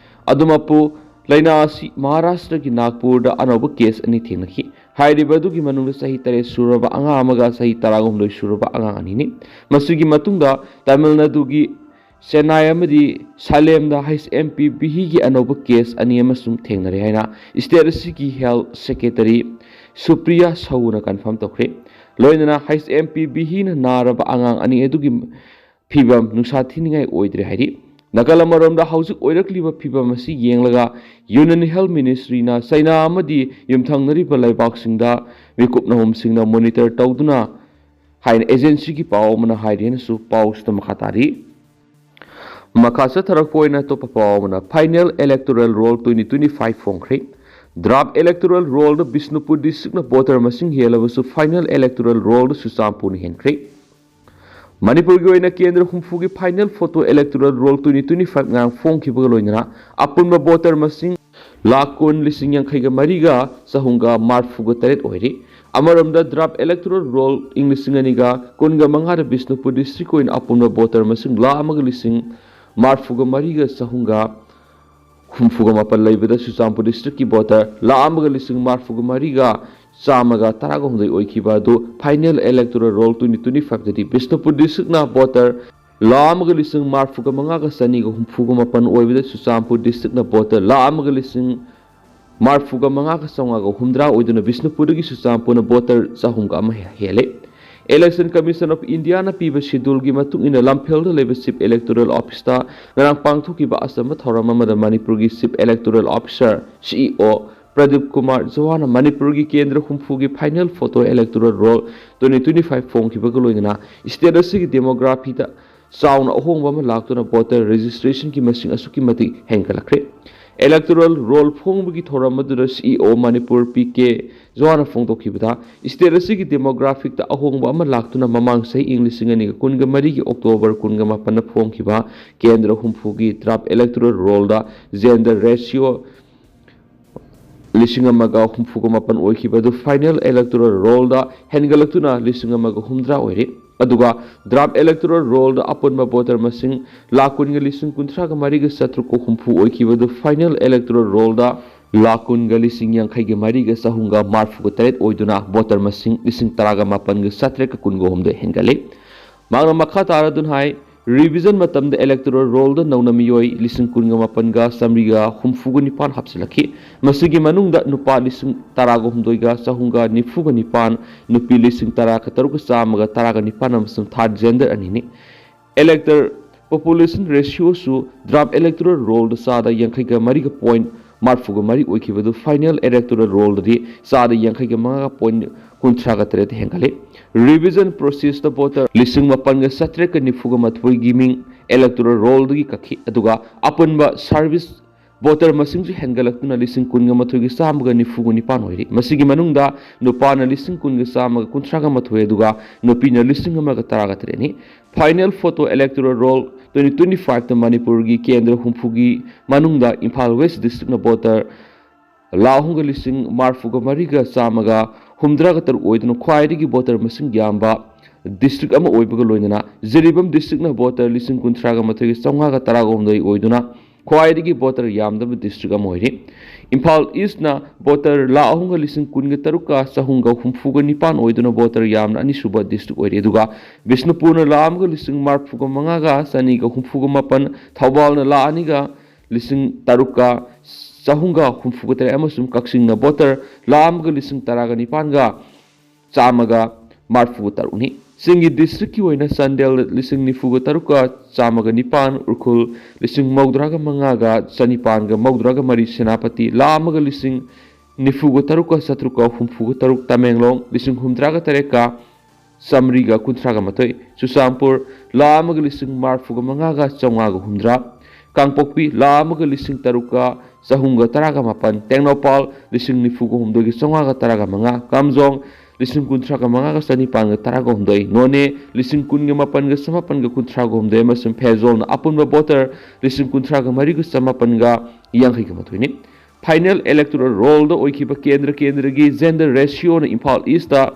ꯑꯗꯨꯃꯛꯄꯨ, ꯂꯥꯏꯅꯥ ꯑꯁꯤ ꯃꯍꯥꯔꯥꯁꯇ꯭ꯔꯒꯤ ꯅꯥꯒꯄꯨꯔꯗ ꯑꯅꯧꯕ case ꯑꯅꯤ ꯊꯦꯡꯅꯈꯤ꯫ ꯍꯥꯏꯔꯤꯕ ꯑꯗꯨꯒꯤ ꯃꯅꯨꯡꯗ ꯆꯍꯤ ꯇꯔꯦꯠ ꯁꯨꯔꯕ ꯑꯉꯥꯡ ꯑꯃꯒ ꯆꯍꯤ ꯇꯔꯥꯍꯨꯝꯗꯣꯏ ꯁꯨꯔꯕ ꯑꯉꯥꯡ ꯑꯅꯤꯅꯤ꯫ ꯃꯁꯤꯒꯤ ꯃꯇꯨꯡꯗ ꯇꯥꯃꯤꯜ ꯅꯥꯗꯨꯒꯤ ꯆꯦꯟꯅꯥꯏ ꯑꯃꯗꯤ ꯁꯥꯂꯦꯝꯗ H M P Vꯒꯤ ꯑꯅꯧꯕ case ꯑꯅꯤ ꯑꯃꯁꯨꯡ ꯊꯦꯡꯅꯔꯦ ꯍꯥꯏꯅ state ꯑꯁꯤꯒꯤ health secretary ꯁꯨꯄ꯭ꯔꯤꯌꯥ ꯁꯥꯍꯨꯅ confirm ꯇꯧꯈ꯭ꯔꯦ꯫ ꯂꯣꯏꯅꯅ H M P Vꯅ ꯅꯥꯔꯕ ꯑꯉꯥꯡ ꯑꯅꯤ ꯑꯗꯨꯒꯤ ꯐꯤꯕꯝ ꯅꯨꯡꯁꯥ ꯊꯤꯅꯤꯡꯉꯥꯏ ꯑꯣꯏꯗ꯭ꯔꯦ ꯍꯥꯏꯔꯤ꯫ ꯅꯥꯀꯜ ꯑꯃꯔꯣꯝꯗ, ꯍꯧꯖꯤꯛ ꯑꯣꯏꯔꯛꯂꯤꯕ ꯐꯤꯕꯝ ꯑꯁꯤ ꯌꯦꯡꯂꯒ Union Health Ministryꯅ ꯆꯩꯅꯥ ꯑꯃꯗꯤ ꯌꯨꯝꯊꯪꯅꯔꯤꯕ ꯂꯩꯕꯥꯛꯁꯤꯡꯗ ꯃꯤꯀꯨꯞꯅ ꯍꯨꯝꯁꯤꯡꯅ monitor ꯇꯧꯗꯨꯅ ꯍꯥꯏꯅ agencyꯒꯤ ꯄꯥꯎ ꯑꯃꯅ ꯍꯥꯏꯔꯤ ꯍꯥꯏꯅꯁꯨ ꯄꯥꯎꯁꯤꯗ ꯃꯈꯥ ꯇꯥꯔꯤ꯫ ꯃꯈꯥ ꯆꯠꯊꯔꯛꯄ ꯑꯣꯏꯅ ꯑꯇꯣꯞꯄ ꯄꯥꯎ ꯑꯃꯅ, Final Electoral Roll twenty twenty-five ꯐꯣꯡꯈ꯭ꯔꯦ꯫ Draft electoral rollꯗ Bishnupur districtꯅ voter ꯃꯁꯤꯡ ꯍꯦꯜꯂꯕꯁꯨ final electoral rollꯗ ꯆꯨꯔꯆꯥꯟꯄꯨꯔꯅ ꯍꯦꯟꯈ꯭ꯔꯦ꯫ ꯃꯅꯤꯄꯨꯔꯒꯤ ꯑꯣꯏꯅ ꯀꯦꯟꯗ꯭ꯔ ꯍꯨꯝꯐꯨꯒꯤ final photo electoral roll twenty twenty five ꯉꯔꯥꯡ ꯐꯣꯡꯈꯤꯕꯒ ꯂꯣꯏꯅꯅ ꯑꯄꯨꯟꯕ voter ꯃꯁꯤꯡ ꯂꯥꯈ ꯀꯨꯟ ꯂꯤꯁꯤꯡ ꯌꯥꯡꯈꯩꯒ ꯃꯔꯤꯒ ꯆꯍꯨꯝꯒ ꯃꯔꯤꯐꯨꯒ ꯇꯔꯦꯠ ꯑꯣꯏꯔꯦ꯫ ꯑꯃꯔꯣꯝꯗ draft electoral roll ꯏꯪ ꯂꯤꯁꯤꯡ ꯑꯅꯤꯒ ꯀꯨꯟꯒ ꯃꯉꯥꯗ ꯕꯤꯁꯅꯨꯄꯨꯔ district ꯑꯣꯏꯅ ꯑꯄꯨꯟꯕ voter ꯃꯁꯤꯡ ꯂꯥꯈ ꯑꯃꯒ ꯂꯤꯁꯤꯡ ꯃꯔꯤꯐꯨꯒ ꯃꯔꯤꯒ ꯆꯍꯨꯝꯒ ꯍꯨꯝꯐꯨꯒ ꯃꯥꯄꯟ ꯂꯩꯕꯗ ꯆꯨꯔꯆꯥꯟꯄꯨꯔ districtꯀꯤ voter ꯂꯥꯈ ꯑꯃꯒ ꯂꯤꯁꯤꯡ ꯃꯔꯤꯐꯨꯒ ꯃꯔꯤꯒ ꯆꯥꯝꯃꯒ ꯇꯔꯥꯒ ꯍꯨꯝꯗꯣꯏ ꯑꯣꯏꯈꯤꯕ ꯑꯗꯨ final electoral roll twenty twenty fiveꯇꯗꯤ Bishnupur districtꯅ voter lakh ꯑꯃꯒ ꯂꯤꯁꯤꯡ ꯃꯔꯤꯐꯨꯒ ꯃꯉꯥꯒ ꯆꯅꯤꯒ ꯍꯨꯝꯐꯨꯒ ꯃꯥꯄꯟ ꯑꯣꯏꯕꯗ ꯆꯨꯔꯆꯥꯟꯄꯨꯔ districtꯅ voter ꯂꯥꯈ ꯑꯃꯒ ꯂꯤꯁꯤꯡ ꯃꯔꯤꯐꯨꯒ ꯃꯉꯥꯒ ꯆꯥꯝꯃꯉꯥꯒ ꯍꯨꯝꯗ꯭ꯔꯥ ꯑꯣꯏꯗꯨꯅ ꯕꯤꯁꯅꯨꯄꯨꯔꯗꯒꯤ ꯆꯨꯔꯆꯥꯟꯄꯨꯔꯅ voter ꯆꯍꯨꯝꯒ ꯑꯃ ꯍꯦꯜꯂꯦ꯫ Election Commission of Indiaꯅ ꯄꯤꯕ scheduleꯒꯤ ꯃꯇꯨꯡ ꯏꯟꯅ ꯂꯝꯐꯦꯜꯗ ꯂꯩꯕ Chief Electoral Officeꯇ ꯉꯔꯥꯡ ꯄꯥꯡꯊꯣꯛꯈꯤꯕ ꯑꯆꯝꯕ ꯊꯧꯔꯝ ꯑꯃꯗ ꯃꯅꯤꯄꯨꯔꯒꯤ Chief Electoral Officer, CEO, Pradeep Kumar ꯖꯋꯥꯅ ꯃꯅꯤꯄꯨꯔꯒꯤ ꯀꯦꯟꯗ꯭ꯔ ꯍꯨꯝꯐꯨꯒꯤ final photo electoral roll twenty twenty five ꯐꯣꯡꯈꯤꯕꯒ ꯂꯣꯏꯅꯅ state ꯑꯁꯤꯒꯤ demographyꯗ ꯆꯥꯎꯅ ꯑꯍꯣꯡꯕ ꯑꯃ ꯂꯥꯛꯇꯨꯅ voter registrationꯒꯤ ꯃꯁꯤꯡ ꯑꯁꯨꯛꯀꯤ ꯃꯇꯤꯛ ꯍꯦꯟꯒꯠꯂꯛꯈ꯭ꯔꯦ꯫ Electoral roll ꯐꯣꯡꯕꯒꯤ ꯊꯧꯔꯝ ꯑꯗꯨꯗ CEO Manipur P K ꯖꯋꯥꯅ ꯐꯣꯡꯗꯣꯛꯈꯤꯕꯗ state ꯑꯁꯤꯒꯤ demographyꯗ ꯑꯍꯣꯡꯕ ꯑꯃ ꯂꯥꯛꯇꯨꯅ ꯃꯃꯥꯡ ꯆꯍꯤ ꯏꯪ ꯂꯤꯁꯤꯡ ꯑꯅꯤꯒ ꯀꯨꯟꯒ ꯃꯔꯤꯒꯤ October ꯀꯨꯟꯒ ꯃꯥꯄꯟꯗ ꯐꯣꯡꯈꯤꯕ ꯀꯦꯟꯗ꯭ꯔ ꯍꯨꯝꯐꯨꯒꯤ draft electoral rollꯗ gender ratio ꯂꯤꯁꯤꯡ ꯑꯃꯒ ꯍꯨꯝꯐꯨꯒ ꯃꯥꯄꯟ ꯑꯣꯏꯈꯤꯕ ꯑꯗꯨ final electoral rollꯗ ꯍꯦꯟꯒꯠꯂꯛꯇꯨꯅ ꯂꯤꯁꯤꯡ ꯑꯃꯒ ꯍꯨꯝꯗ꯭ꯔꯥ ꯑꯣꯏꯔꯦ꯫ ꯑꯗꯨꯒ draft electoral rollꯗ ꯑꯄꯨꯟꯕ voter ꯃꯁꯤꯡ ꯂꯥꯈ ꯀꯨꯟꯒ ꯂꯤꯁꯤꯡ ꯀꯨꯟꯊ꯭ꯔꯥꯒ ꯃꯔꯤꯒ ꯆꯥꯇ꯭ꯔꯨꯛꯀ ꯍꯨꯝꯐꯨ ꯑꯣꯏꯈꯤꯕ ꯑꯗꯨ final electoral rollꯗ ꯂꯥꯈ ꯀꯨꯟꯒ ꯂꯤꯁꯤꯡ ꯌꯥꯡꯈꯩꯒ ꯃꯔꯤꯒ ꯆꯍꯨꯝꯒ ꯃꯔꯤꯐꯨꯒ ꯇꯔꯦꯠ ꯑꯣꯏꯗꯨꯅ voter ꯃꯁꯤꯡ ꯂꯤꯁꯤꯡ ꯇꯔꯥꯒ ꯃꯥꯄꯟꯒ ꯆꯥꯇ꯭ꯔꯦꯠꯀ ꯀꯨꯟꯒ ꯍꯨꯝꯗꯣꯏ ꯍꯦꯟꯒꯠꯂꯤ꯫ ꯃꯍꯥꯛꯅ ꯃꯈꯥ ꯇꯥꯔꯗꯨꯅ ꯍꯥꯏ, revision ꯃꯇꯝꯗ electoral rollꯗ ꯅꯧꯅ ꯃꯤꯑꯣꯏ ꯂꯤꯁꯤꯡ ꯀꯨꯟꯒ ꯃꯥꯄꯟꯒ ꯆꯥꯃꯔꯤꯒ ꯍꯨꯝꯐꯨꯒ ꯅꯤꯄꯥꯟ ꯍꯥꯞꯆꯤꯜꯂꯛꯈꯤ꯫ ꯃꯁꯤꯒꯤ ꯃꯅꯨꯡꯗ ꯅꯨꯄꯥ ꯂꯤꯁꯤꯡ ꯇꯔꯥꯒ ꯍꯨꯝꯗꯣꯏꯒ ꯆꯍꯨꯝꯒ ꯅꯤꯐꯨꯒ ꯅꯤꯄꯥꯟ, ꯅꯨꯄꯤ ꯂꯤꯁꯤꯡ ꯇꯔꯥꯒ ꯇꯔꯨꯛꯀ ꯆꯥꯝꯃꯒ ꯇꯔꯥꯒ ꯅꯤꯄꯥꯟ ꯑꯃꯁꯨꯡ third gender ꯑꯅꯤꯅꯤ꯫ Elector population ratioꯁꯨ draft electoral rollꯗ ꯆꯥꯗ ꯌꯥꯡꯈꯩꯒ ꯃꯔꯤꯒ point ꯃꯔꯤꯐꯨꯒ ꯃꯔꯤ ꯑꯣꯏꯈꯤꯕꯗꯨ final electoral rollꯗꯗꯤ ꯆꯥꯗ ꯌꯥꯡꯈꯩꯒ ꯃꯉꯥꯒ point ꯀꯨꯟꯊ꯭ꯔꯥꯒ ꯇꯔꯦꯠ ꯍꯦꯟꯒꯠꯂꯤ꯫ Revision processꯇ voter ꯂꯤꯁꯤꯡ ꯃꯥꯄꯟꯒ ꯆꯥꯇ꯭ꯔꯦꯠꯀ ꯅꯤꯐꯨꯒ ꯃꯥꯊꯣꯏꯒꯤ ꯃꯤꯡ electoral rollꯗꯒꯤ ꯀꯛꯈꯤ, ꯑꯗꯨꯒ ꯑꯄꯨꯟꯕ service ꯚꯣꯇꯔ ꯃꯁꯤꯡꯁꯨ ꯍꯦꯟꯒꯠꯂꯛꯇꯨꯅ ꯂꯤꯁꯤꯡ ꯀꯨꯟꯒ ꯃꯥꯊꯣꯏꯒ ꯆꯥꯝꯃꯒ ꯅꯤꯐꯨꯒ ꯅꯤꯄꯥꯟ ꯑꯣꯏꯔꯤ꯫ ꯃꯁꯤꯒꯤ ꯃꯅꯨꯡꯗ ꯅꯨꯄꯥꯅ ꯂꯤꯁꯤꯡ ꯀꯨꯟꯒ ꯆꯥꯝꯃꯒ ꯀꯨꯟꯊ꯭ꯔꯥꯒ ꯃꯥꯊꯣꯏ, ꯑꯗꯨꯒ ꯅꯨꯄꯤꯅ ꯂꯤꯁꯤꯡ ꯑꯃꯒ ꯇꯔꯥꯒ ꯇꯔꯦꯠꯅꯤ꯫ Final photo electoral roll twenty twenty-five ꯇ ꯃꯅꯤꯄꯨꯔꯒꯤ ꯀꯦꯟꯗ꯭ꯔ ꯍꯨꯝꯐꯨꯒꯤ ꯃꯅꯨꯡꯗ ꯏꯝꯐꯥꯜ West District ꯅ ꯚꯣꯇꯔ ꯂꯥꯈ ꯑꯍꯨꯝꯒ ꯂꯤꯁꯤꯡ ꯃꯔꯐꯨꯒ ꯃꯔꯤꯒ ꯆꯥꯝꯃꯒ ꯍꯨꯝꯗ꯭ꯔꯥꯒ ꯇꯔꯨꯛ ꯑꯣꯏꯗꯨꯅ ꯈ꯭ꯋꯥꯏꯗꯒꯤ ꯚꯣꯇꯔ ꯃꯁꯤꯡ ꯌꯥꯝꯕ district ꯑꯃ ꯑꯣꯏꯕꯒ ꯂꯣꯏꯅꯅ ꯖꯤꯔꯤꯕꯥꯝ district ꯅ ꯚꯣꯇꯔ ꯂꯤꯁꯤꯡ ꯀꯨꯟꯊ꯭ꯔꯥꯒ ꯃꯥꯊꯣꯏꯒ ꯆꯥꯝꯃꯉꯥꯒ ꯇꯔꯥꯒ ꯍꯨꯝꯗꯣꯏ ꯑꯣꯏꯗꯨꯅ ꯈ꯭ꯋꯥꯏꯗꯒꯤ ꯚꯣꯇꯔ ꯌꯥꯝꯗꯕ district ꯑꯃ ꯑꯣꯏꯔꯤ꯫ ꯏꯝꯐꯥꯜ East ꯅ ꯚꯣꯇꯔ ꯂꯥꯈ ꯑꯍꯨꯝꯒ ꯂꯤꯁꯤꯡ ꯀꯨꯟꯒ ꯇꯔꯨꯛꯀ ꯆꯍꯨꯝꯒ ꯍꯨꯝꯐꯨꯒ ꯅꯤꯄꯥꯟ ꯑꯣꯏꯗꯨꯅ ꯚꯣꯇꯔ ꯌꯥꯝꯅ ꯑꯅꯤꯁꯨꯕ district ꯑꯣꯏꯔꯤ꯫ ꯑꯗꯨꯒ ꯕꯤꯁꯅꯨꯄꯨꯔꯅ ꯂꯥꯈ ꯑꯃꯒ ꯂꯤꯁꯤꯡ ꯃꯔꯐꯨꯒ ꯃꯉꯥꯒ ꯆꯅꯤꯒ ꯍꯨꯝꯐꯨꯒ ꯃꯥꯄꯟ, ꯊꯧꯕꯥꯜꯅ ꯂꯥꯈ ꯑꯅꯤꯒ ꯂꯤꯁꯤꯡ ꯇꯔꯨꯛꯀ ꯆꯍꯨꯝꯒ ꯍꯨꯝꯐꯨꯒ ꯇꯔꯦꯠ ꯑꯃꯁꯨꯡ ꯀꯛꯆꯤꯡꯅ ꯚꯣꯇꯔ ꯂꯥꯈ ꯑꯃꯒ ꯂꯤꯁꯤꯡ ꯇꯔꯥꯒ ꯅꯤꯄꯥꯟꯒ ꯆꯥꯝꯃꯒ ꯃꯔꯐꯨ ꯇꯔꯨꯛꯅꯤ꯫ ꯆꯤꯡꯒꯤ district ꯀꯤ ꯑꯣꯏꯅ ꯆꯥꯟꯗꯦꯜ ꯂꯤꯁꯤꯡ ꯅꯤꯐꯨꯒ ꯇꯔꯨꯛꯀ ꯆꯥꯝꯃꯒ ꯅꯤꯄꯥꯟ, ꯎꯈ꯭ꯔꯨꯜ ꯂꯤꯁꯤꯡ ꯃꯧꯗ꯭ꯔꯥꯒ ꯃꯉꯥꯒ ꯆꯅꯤꯄꯥꯟꯒ ꯃꯧꯗ꯭ꯔꯥꯒ ꯃꯔꯤ, ꯁꯦꯅꯥꯄꯇꯤ ꯂꯥꯈ ꯑꯃꯒ ꯂꯤꯁꯤꯡ ꯅꯤꯐꯨꯒ ꯇꯔꯨꯛꯀ ꯆꯥꯇ꯭ꯔꯨꯛꯀ ꯍꯨꯝꯐꯨꯒ ꯇꯔꯨꯛ, ꯇꯃꯦꯡꯂꯣꯡ ꯂꯤꯁꯤꯡ ꯍꯨꯝꯗ꯭ꯔꯥꯒ ꯇꯔꯦꯠꯀ ꯆꯥꯃꯔꯤꯒ ꯀꯨꯟꯊ꯭ꯔꯥꯒ ꯃꯥꯊꯣꯏ, ꯆꯨꯔꯆꯥꯟꯄꯨꯔ ꯂꯥꯈ ꯑꯃꯒ ꯂꯤꯁꯤꯡ ꯃꯔꯐꯨꯒ ꯃꯉꯥꯒ ꯆꯥꯝꯃꯉꯥꯒ ꯍꯨꯝꯗ꯭ꯔꯥ, ꯀꯥꯡꯄꯣꯛꯄꯤ ꯂꯥꯈ ꯑꯃꯒ ꯂꯤꯁꯤꯡ ꯇꯔꯨꯛꯀ ꯆꯍꯨꯝꯒ ꯇꯔꯥꯒ ꯃꯥꯄꯟ, ꯇꯦꯡꯅꯧꯄꯥꯜ ꯂꯤꯁꯤꯡ ꯅꯤꯐꯨꯒ ꯍꯨꯝꯗꯣꯏꯒ ꯆꯥꯝꯃꯉꯥꯒ ꯇꯔꯥꯒ ꯃꯉꯥ, ꯀꯥꯝꯖꯣꯡ ꯂꯤꯁꯤꯡ ꯀꯨꯟꯊ꯭ꯔꯥꯒ ꯃꯉꯥꯒ ꯆꯅꯤꯄꯥꯟꯒ ꯇꯔꯥꯒ ꯍꯨꯝꯗꯣꯏ, ꯅꯣꯅꯦ ꯂꯤꯁꯤꯡ ꯀꯨꯟꯒ ꯃꯥꯄꯟꯒ ꯆꯃꯥꯄꯟꯒ ꯀꯨꯟꯊ꯭ꯔꯥꯒ ꯍꯨꯝꯗꯣꯏ ꯑꯃꯁꯨꯡ ꯐꯦꯔꯖꯣꯜꯅ ꯑꯄꯨꯟꯕ ꯚꯣꯇꯔ ꯂꯤꯁꯤꯡ ꯀꯨꯟꯊ꯭ꯔꯥꯒ ꯃꯔꯤꯒ ꯆꯃꯥꯄꯟꯒ ꯌꯥꯡꯈꯩꯒ ꯃꯥꯊꯣꯏꯅꯤ꯫ Final electoral roll ꯗ ꯑꯣꯏꯈꯤꯕ ꯀꯦꯟꯗ꯭ꯔ ꯀꯦꯟꯗ꯭ꯔꯒꯤ gender ratio ꯅ ꯏꯝꯐꯥꯜ East ꯇ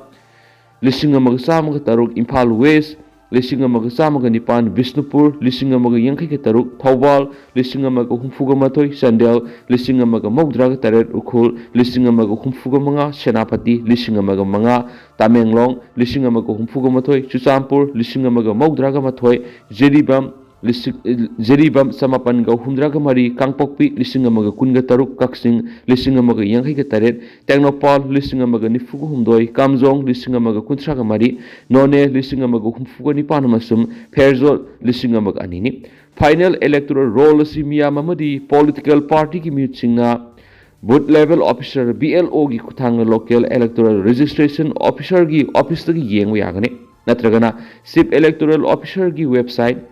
ꯂꯤꯁꯤꯡ ꯑꯃꯒ ꯆꯥꯝꯃꯒ ꯇꯔꯨꯛ, ꯏꯝꯐꯥꯜ West ꯂꯤꯁꯤꯡ ꯑꯃꯒ ꯆꯥꯝꯃꯒ ꯅꯤꯄꯥꯟ, ꯕꯤꯁꯅꯨꯄꯨꯔ ꯂꯤꯁꯤꯡ ꯑꯃꯒ ꯌꯥꯡꯈꯩꯒ ꯇꯔꯨꯛ, ꯊꯧꯕꯥꯜ ꯂꯤꯁꯤꯡ ꯑꯃꯒ ꯍꯨꯝꯐꯨꯒ ꯃꯥꯊꯣꯏ, ꯆꯥꯟꯗꯦꯜ ꯂꯤꯁꯤꯡ ꯑꯃꯒ ꯃꯧꯗ꯭ꯔꯥꯒ ꯇꯔꯦꯠ, ꯎꯈ꯭ꯔꯨꯜ ꯂꯤꯁꯤꯡ ꯑꯃꯒ ꯍꯨꯝꯐꯨꯒ ꯃꯉꯥ, ꯁꯦꯅꯥꯄꯇꯤ ꯂꯤꯁꯤꯡ ꯑꯃꯒ ꯃꯉꯥ, ꯇꯃꯦꯡꯂꯣꯡ ꯂꯤꯁꯤꯡ ꯑꯃꯒ ꯍꯨꯝꯐꯨꯒ ꯃꯥꯊꯣꯏ, ꯆꯨꯔꯆꯥꯟꯄꯨꯔ ꯂꯤꯁꯤꯡ ꯑꯃꯒ ꯃꯧꯗ꯭ꯔꯥꯒ ꯃꯥꯊꯣꯏ, ꯖꯤꯔꯤꯕꯥꯝ ꯂꯤꯁꯤꯡ, ꯖꯤꯔꯤꯕꯥꯝ ꯆꯃꯥꯄꯟꯒ ꯍꯨꯝꯗ꯭ꯔꯥꯒ ꯃꯔꯤ, ꯀꯥꯡꯄꯣꯛꯄꯤ ꯂꯤꯁꯤꯡ ꯑꯃꯒ ꯀꯨꯟꯒ ꯇꯔꯨꯛ, ꯀꯛꯆꯤꯡ ꯂꯤꯁꯤꯡ ꯑꯃꯒ ꯌꯥꯡꯈꯩꯒ ꯇꯔꯦꯠ, ꯇꯦꯡꯅꯧꯄꯥꯜ ꯂꯤꯁꯤꯡ ꯑꯃꯒ ꯅꯤꯐꯨꯒ ꯍꯨꯝꯗꯣꯏ, ꯀꯥꯝꯖꯣꯡ ꯂꯤꯁꯤꯡ ꯑꯃꯒ ꯀꯨꯟꯊ꯭ꯔꯥꯒ ꯃꯔꯤ, ꯅꯣꯅꯦ ꯂꯤꯁꯤꯡ ꯑꯃꯒ ꯍꯨꯝꯐꯨꯒ ꯅꯤꯄꯥꯟ ꯑꯃꯁꯨꯡ ꯐꯦꯔꯖꯣꯜ ꯂꯤꯁꯤꯡ ꯑꯃꯒ ꯑꯅꯤꯅꯤ꯫ Final electoral roll ꯑꯁꯤ ꯃꯤꯌꯥꯝ ꯑꯃꯗꯤ political party ꯒꯤ ꯃꯤꯍꯨꯠꯁꯤꯡꯅ booth level officer, B L O ꯒꯤ ꯈꯨꯠꯊꯥꯡꯗ local electoral registration officer ꯒꯤ office ꯇꯒꯤ ꯌꯦꯡꯕ ꯌꯥꯒꯅꯤ, ꯅꯠꯇ꯭ꯔꯒꯅ Chief Electoral Officer ꯒꯤ website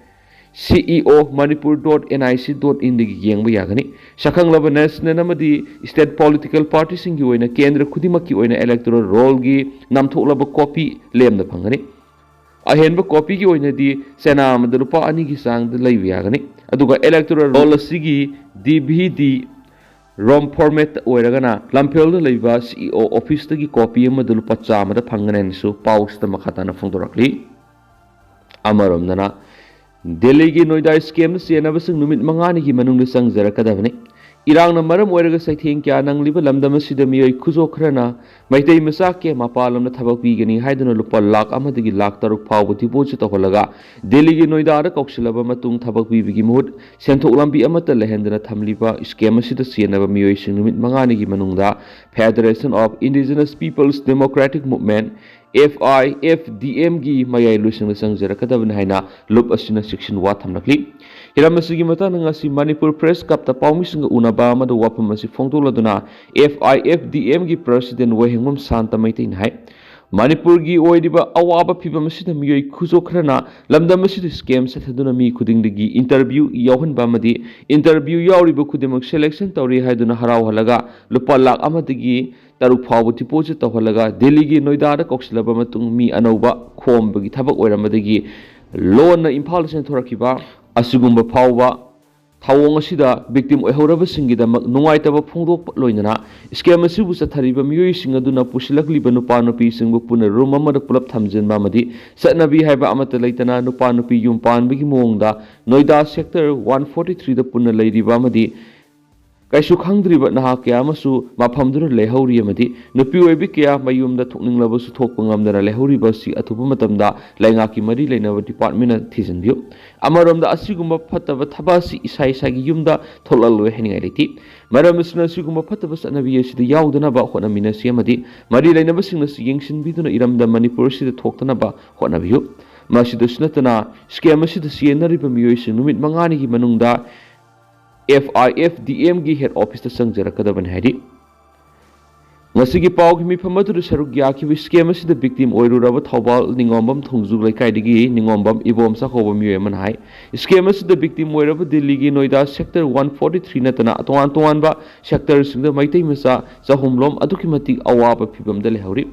C E O Manipur dot N I C dot in ꯗꯒꯤ ꯌꯦꯡꯕ ꯌꯥꯒꯅꯤ꯫ ꯁꯛꯈꯪꯂꯕ national ꯑꯃꯗꯤ state political party ꯁꯤꯡꯒꯤ ꯑꯣꯏꯅ ꯀꯦꯟꯗ꯭ꯔ ꯈꯨꯗꯤꯡꯃꯛꯀꯤ ꯑꯣꯏꯅ electoral roll ꯒꯤ ꯅꯥꯝꯊꯣꯛꯂꯕ copy ꯂꯦꯝꯅ ꯐꯪꯒꯅꯤ꯫ ꯑꯍꯦꯟꯕ copy ꯒꯤ ꯑꯣꯏꯅꯗꯤ ꯆꯦꯅꯥ ꯑꯃꯗ ꯂꯨꯄꯥ ꯑꯅꯤꯒꯤ ꯆꯥꯡꯗ ꯂꯩꯕ ꯌꯥꯒꯅꯤ꯫ ꯑꯗꯨꯒ electoral roll ꯑꯁꯤꯒꯤ D V D ROM format ꯑꯣꯏꯔꯒꯅ ꯂꯝꯐꯦꯜꯗ ꯂꯩꯕ C E O office ꯇꯒꯤ copy ꯑꯃꯗ ꯂꯨꯄꯥ ꯆꯥꯝꯃꯗ ꯐꯪꯒꯅꯤ ꯍꯥꯏꯅꯁꯨ ꯄꯥꯎꯁꯤꯗ ꯃꯈꯥ ꯇꯥꯅ ꯐꯣꯡꯗꯣꯔꯛꯂꯤ꯫ ꯑꯃꯔꯣꯝꯗꯅ ꯗꯦꯜꯂꯤꯒꯤ ꯅꯣꯏꯗꯥ scam ꯗ ꯆꯦꯟꯅꯕꯁꯤꯡ ꯅꯨꯃꯤꯠ ꯃꯉꯥꯅꯤꯒꯤ ꯃꯅꯨꯡꯗ ꯆꯪꯖꯔꯛꯀꯗꯕꯅꯤ꯫ ꯏꯔꯥꯡꯅ ꯃꯔꯝ ꯑꯣꯏꯔꯒ ꯆꯩꯊꯦꯡ ꯀꯌꯥ ꯅꯪꯂꯤꯕ ꯂꯝꯗꯝ ꯑꯁꯤꯗ ꯃꯤꯑꯣꯏ ꯈꯨꯖꯣ ꯈꯔꯅ ꯃꯩꯇꯩ ꯃꯆꯥ ꯀꯌꯥ ꯃꯄꯥꯟ ꯂꯝꯗ ꯊꯕꯛ ꯄꯤꯒꯅꯤ ꯍꯥꯏꯗꯨꯅ ꯂꯨꯄꯥ ꯂꯥꯈ ꯑꯃꯗꯒꯤ ꯂꯥꯈ ꯇꯔꯨꯛ ꯐꯥꯎꯕ deposit ꯇꯧꯍꯜꯂꯒ ꯗꯦꯜꯂꯤꯒꯤ ꯅꯣꯏꯗꯥꯗ ꯀꯧꯁꯤꯜꯂꯕ ꯃꯇꯨꯡ ꯊꯕꯛ ꯄꯤꯕꯒꯤ ꯃꯍꯨꯠ ꯁꯦꯟꯊꯣꯛ ꯂꯝꯕꯤ ꯑꯃꯠꯇ ꯂꯩꯍꯟꯗꯅ ꯊꯝꯂꯤꯕ scam ꯑꯁꯤꯗ ꯆꯦꯟꯅꯕ ꯃꯤꯑꯣꯏꯁꯤꯡ ꯅꯨꯃꯤꯠ ꯃꯉꯥꯅꯤꯒꯤ ꯃꯅꯨꯡꯗ Federation of Indigenous Peoples Democratic Movement, F I F D M ꯒꯤ ꯃꯌꯥꯏ ꯂꯣꯏꯁꯪꯗ ꯆꯪꯖꯔꯛꯀꯗꯕꯅꯤ ꯍꯥꯏꯅ ꯂꯨꯞ ꯑꯁꯤꯅ ꯆꯦꯛꯁꯤꯟ ꯋꯥ ꯊꯝꯂꯛꯂꯤ꯫ ꯍꯤꯔꯝ ꯑꯁꯤꯒꯤ ꯃꯇꯥꯡꯗ ꯉꯁꯤ ꯃꯅꯤꯄꯨꯔ Press Club ꯇ ꯄꯥꯎꯃꯤꯁꯤꯡꯒ ꯎꯅꯕ ꯑꯃꯗ ꯋꯥꯐꯝ ꯑꯁꯤ ꯐꯣꯡꯗꯣꯛꯂꯗꯨꯅ F I F D M ꯒꯤ President ꯋꯥꯍꯦꯡꯕꯝ ꯁꯥꯟꯇ ꯃꯩꯇꯩꯅ ꯍꯥꯏ, ꯃꯅꯤꯄꯨꯔꯒꯤ ꯑꯣꯏꯔꯤꯕ ꯑꯋꯥꯕ ꯐꯤꯕꯝ ꯑꯁꯤꯗ ꯃꯤꯑꯣꯏ ꯈꯨꯖꯣ ꯈꯔꯅ ꯂꯝꯗꯝ ꯑꯁꯤꯗ scam ꯆꯠꯊꯗꯨꯅ ꯃꯤ ꯈꯨꯗꯤꯡꯗꯒꯤ interview ꯌꯥꯎꯍꯟꯕ ꯑꯃꯗꯤ interview ꯌꯥꯎꯔꯤꯕ ꯈꯨꯗꯤꯡꯃꯛ selection ꯇꯧꯔꯤ ꯍꯥꯏꯗꯨꯅ ꯍꯔꯥꯎꯍꯜꯂꯒ ꯂꯨꯄꯥ ꯂꯥꯈ ꯑꯃꯗꯒꯤ ꯇꯔꯨꯛ ꯐꯥꯎꯕ deposit ꯇꯧꯍꯜꯂꯒ ꯗꯦꯜꯂꯤꯒꯤ ꯅꯣꯏꯗꯥꯗ ꯀꯧꯁꯤꯜꯂꯕ ꯃꯇꯨꯡ ꯃꯤ ꯑꯅꯧꯕ ꯈꯣꯝꯕꯒꯤ ꯊꯕꯛ ꯑꯣꯏꯔꯝꯕꯗꯒꯤ ꯂꯣꯟꯅ ꯏꯝꯐꯥꯜꯗ ꯆꯦꯟꯊꯣꯔꯛꯈꯤꯕ ꯑꯁꯤꯒꯨꯝꯕ ꯐꯥꯎꯕ ꯊꯧꯑꯣꯡ ꯑꯁꯤꯗ victim ꯑꯣꯏꯍꯧꯔꯕꯁꯤꯡꯒꯤꯗꯃꯛ ꯅꯨꯡꯉꯥꯏꯇꯕ ꯐꯣꯡꯗꯣꯛꯄ ꯂꯣꯏꯅꯅ scam ꯑꯁꯤꯕꯨ ꯆꯠꯊꯔꯤꯕ ꯃꯤꯑꯣꯏꯁꯤꯡ ꯑꯗꯨꯅ ꯄꯨꯁꯤꯜꯂꯛꯂꯤꯕ ꯅꯨꯄꯥ ꯅꯨꯄꯤꯁꯤꯡꯕꯨ ꯄꯨꯟꯅ room ꯑꯃꯗ ꯄꯨꯂꯞ ꯊꯝꯖꯤꯟꯕ ꯑꯃꯗꯤ ꯆꯠꯅꯕꯤ ꯍꯥꯏꯕ ꯑꯃꯠꯇ ꯂꯩꯇꯅ ꯅꯨꯄꯥ ꯅꯨꯄꯤ ꯌꯨꯝ ꯄꯥꯟꯕꯒꯤ ꯃꯑꯣꯡꯗ ꯅꯣꯏꯗꯥ sector one forty three ꯗ ꯄꯨꯟꯅ ꯂꯩꯔꯤꯕ ꯑꯃꯗꯤ ꯀꯩꯁꯨ ꯈꯪꯗ꯭ꯔꯤꯕ ꯅꯍꯥ ꯀꯌꯥ ꯑꯃꯁꯨ ꯃꯐꯝꯗꯨꯗ ꯂꯩꯍꯧꯔꯤ ꯑꯃꯗꯤ ꯅꯨꯄꯤ ꯑꯣꯏꯕꯤ ꯀꯌꯥ ꯃꯌꯨꯝꯗ ꯊꯣꯛꯅꯤꯡꯂꯕꯁꯨ ꯊꯣꯛꯄ ꯉꯝꯗꯅ ꯂꯩꯍꯧꯔꯤꯕ ꯑꯁꯤ ꯑꯊꯨꯕ ꯃꯇꯝꯗ ꯂꯩꯉꯥꯛꯀꯤ ꯃꯔꯤ ꯂꯩꯅꯕ department ꯅ ꯊꯤꯖꯤꯟꯕꯤꯌꯨ꯫ ꯑꯃꯔꯣꯝꯗ ꯑꯁꯤꯒꯨꯝꯕ ꯐꯠꯇꯕ ꯊꯕꯛ ꯑꯁꯤ ꯏꯁꯥ ꯏꯁꯥꯒꯤ ꯌꯨꯝꯗ ꯊꯣꯛꯂꯛꯂꯣꯏ ꯍꯥꯏꯅꯤꯡꯉꯥꯏ ꯂꯩꯇꯦ꯫ ꯃꯔꯝ ꯑꯁꯤꯅ ꯑꯁꯤꯒꯨꯝꯕ ꯐꯠꯇꯕ ꯆꯠꯅꯕꯤ ꯑꯁꯤꯗ ꯌꯥꯎꯗꯅꯕ ꯍꯣꯠꯅꯃꯤꯟꯅꯁꯤ ꯑꯃꯗꯤ ꯃꯔꯤ ꯂꯩꯅꯕꯁꯤꯡꯅꯁꯨ ꯌꯦꯡꯁꯤꯟꯕꯤꯗꯨꯅ ꯏꯔꯝꯗꯝ ꯃꯅꯤꯄꯨꯔ ꯑꯁꯤꯗ ꯊꯣꯛꯇꯅꯕ ꯍꯣꯠꯅꯕꯤꯌꯨ꯫ ꯃꯁꯤꯗꯁꯨ ꯅꯠꯇꯅ scam ꯑꯁꯤꯗ ꯆꯦꯟꯅꯔꯤꯕ ꯃꯤꯑꯣꯏꯁꯤꯡ ꯅꯨꯃꯤꯠ ꯃꯉꯥꯅꯤꯒꯤ ꯃꯅꯨꯡꯗ F I F D M ꯒꯤ head office ꯇ ꯆꯪꯖꯔꯛꯀꯗꯕꯅꯤ ꯍꯥꯏꯔꯤ꯫ ꯉꯁꯤꯒꯤ ꯄꯥꯎꯒꯤ ꯃꯤꯐꯝ ꯑꯗꯨꯗ ꯁꯔꯨꯛ ꯌꯥꯈꯤꯕ ꯁ꯭ꯀꯦꯝ ꯑꯁꯤꯗ ꯕꯤꯛꯇꯤꯝ ꯑꯣꯏꯔꯨꯔꯕ ꯊꯧꯕꯥꯜ ꯅꯤꯉꯣꯝꯕꯝ ꯊꯣꯡꯖꯨ ꯂꯩꯀꯥꯏꯗꯒꯤ ꯅꯤꯉꯣꯝꯕꯝ ꯏꯕꯣꯝꯆꯥ ꯀꯧꯕ ꯃꯤꯑꯣꯏ ꯑꯃꯅ ꯍꯥꯏ, ꯁ꯭ꯀꯦꯝ ꯑꯁꯤꯗ ꯕꯤꯛꯇꯤꯝ ꯑꯣꯏꯔꯕ ꯗꯤꯜꯂꯤꯒꯤ ꯅꯣꯏꯗꯥ ꯁꯦꯛꯇꯔ ꯋꯥꯟ ꯐꯣꯔꯇꯤ ꯊ꯭ꯔꯤ ꯅꯠꯇꯅ ꯇꯣꯉꯥꯟ ꯇꯣꯉꯥꯟꯕ ꯁꯦꯛꯇꯔꯁꯤꯡꯗ ꯃꯩꯇꯩ ꯃꯆꯥ ꯆꯍꯨꯝꯂꯣꯝ ꯑꯗꯨꯛꯀꯤ ꯃꯇꯤꯛ ꯑꯋꯥꯕ ꯐꯤꯕꯝꯗ ꯂꯩꯍꯧꯔꯤ꯫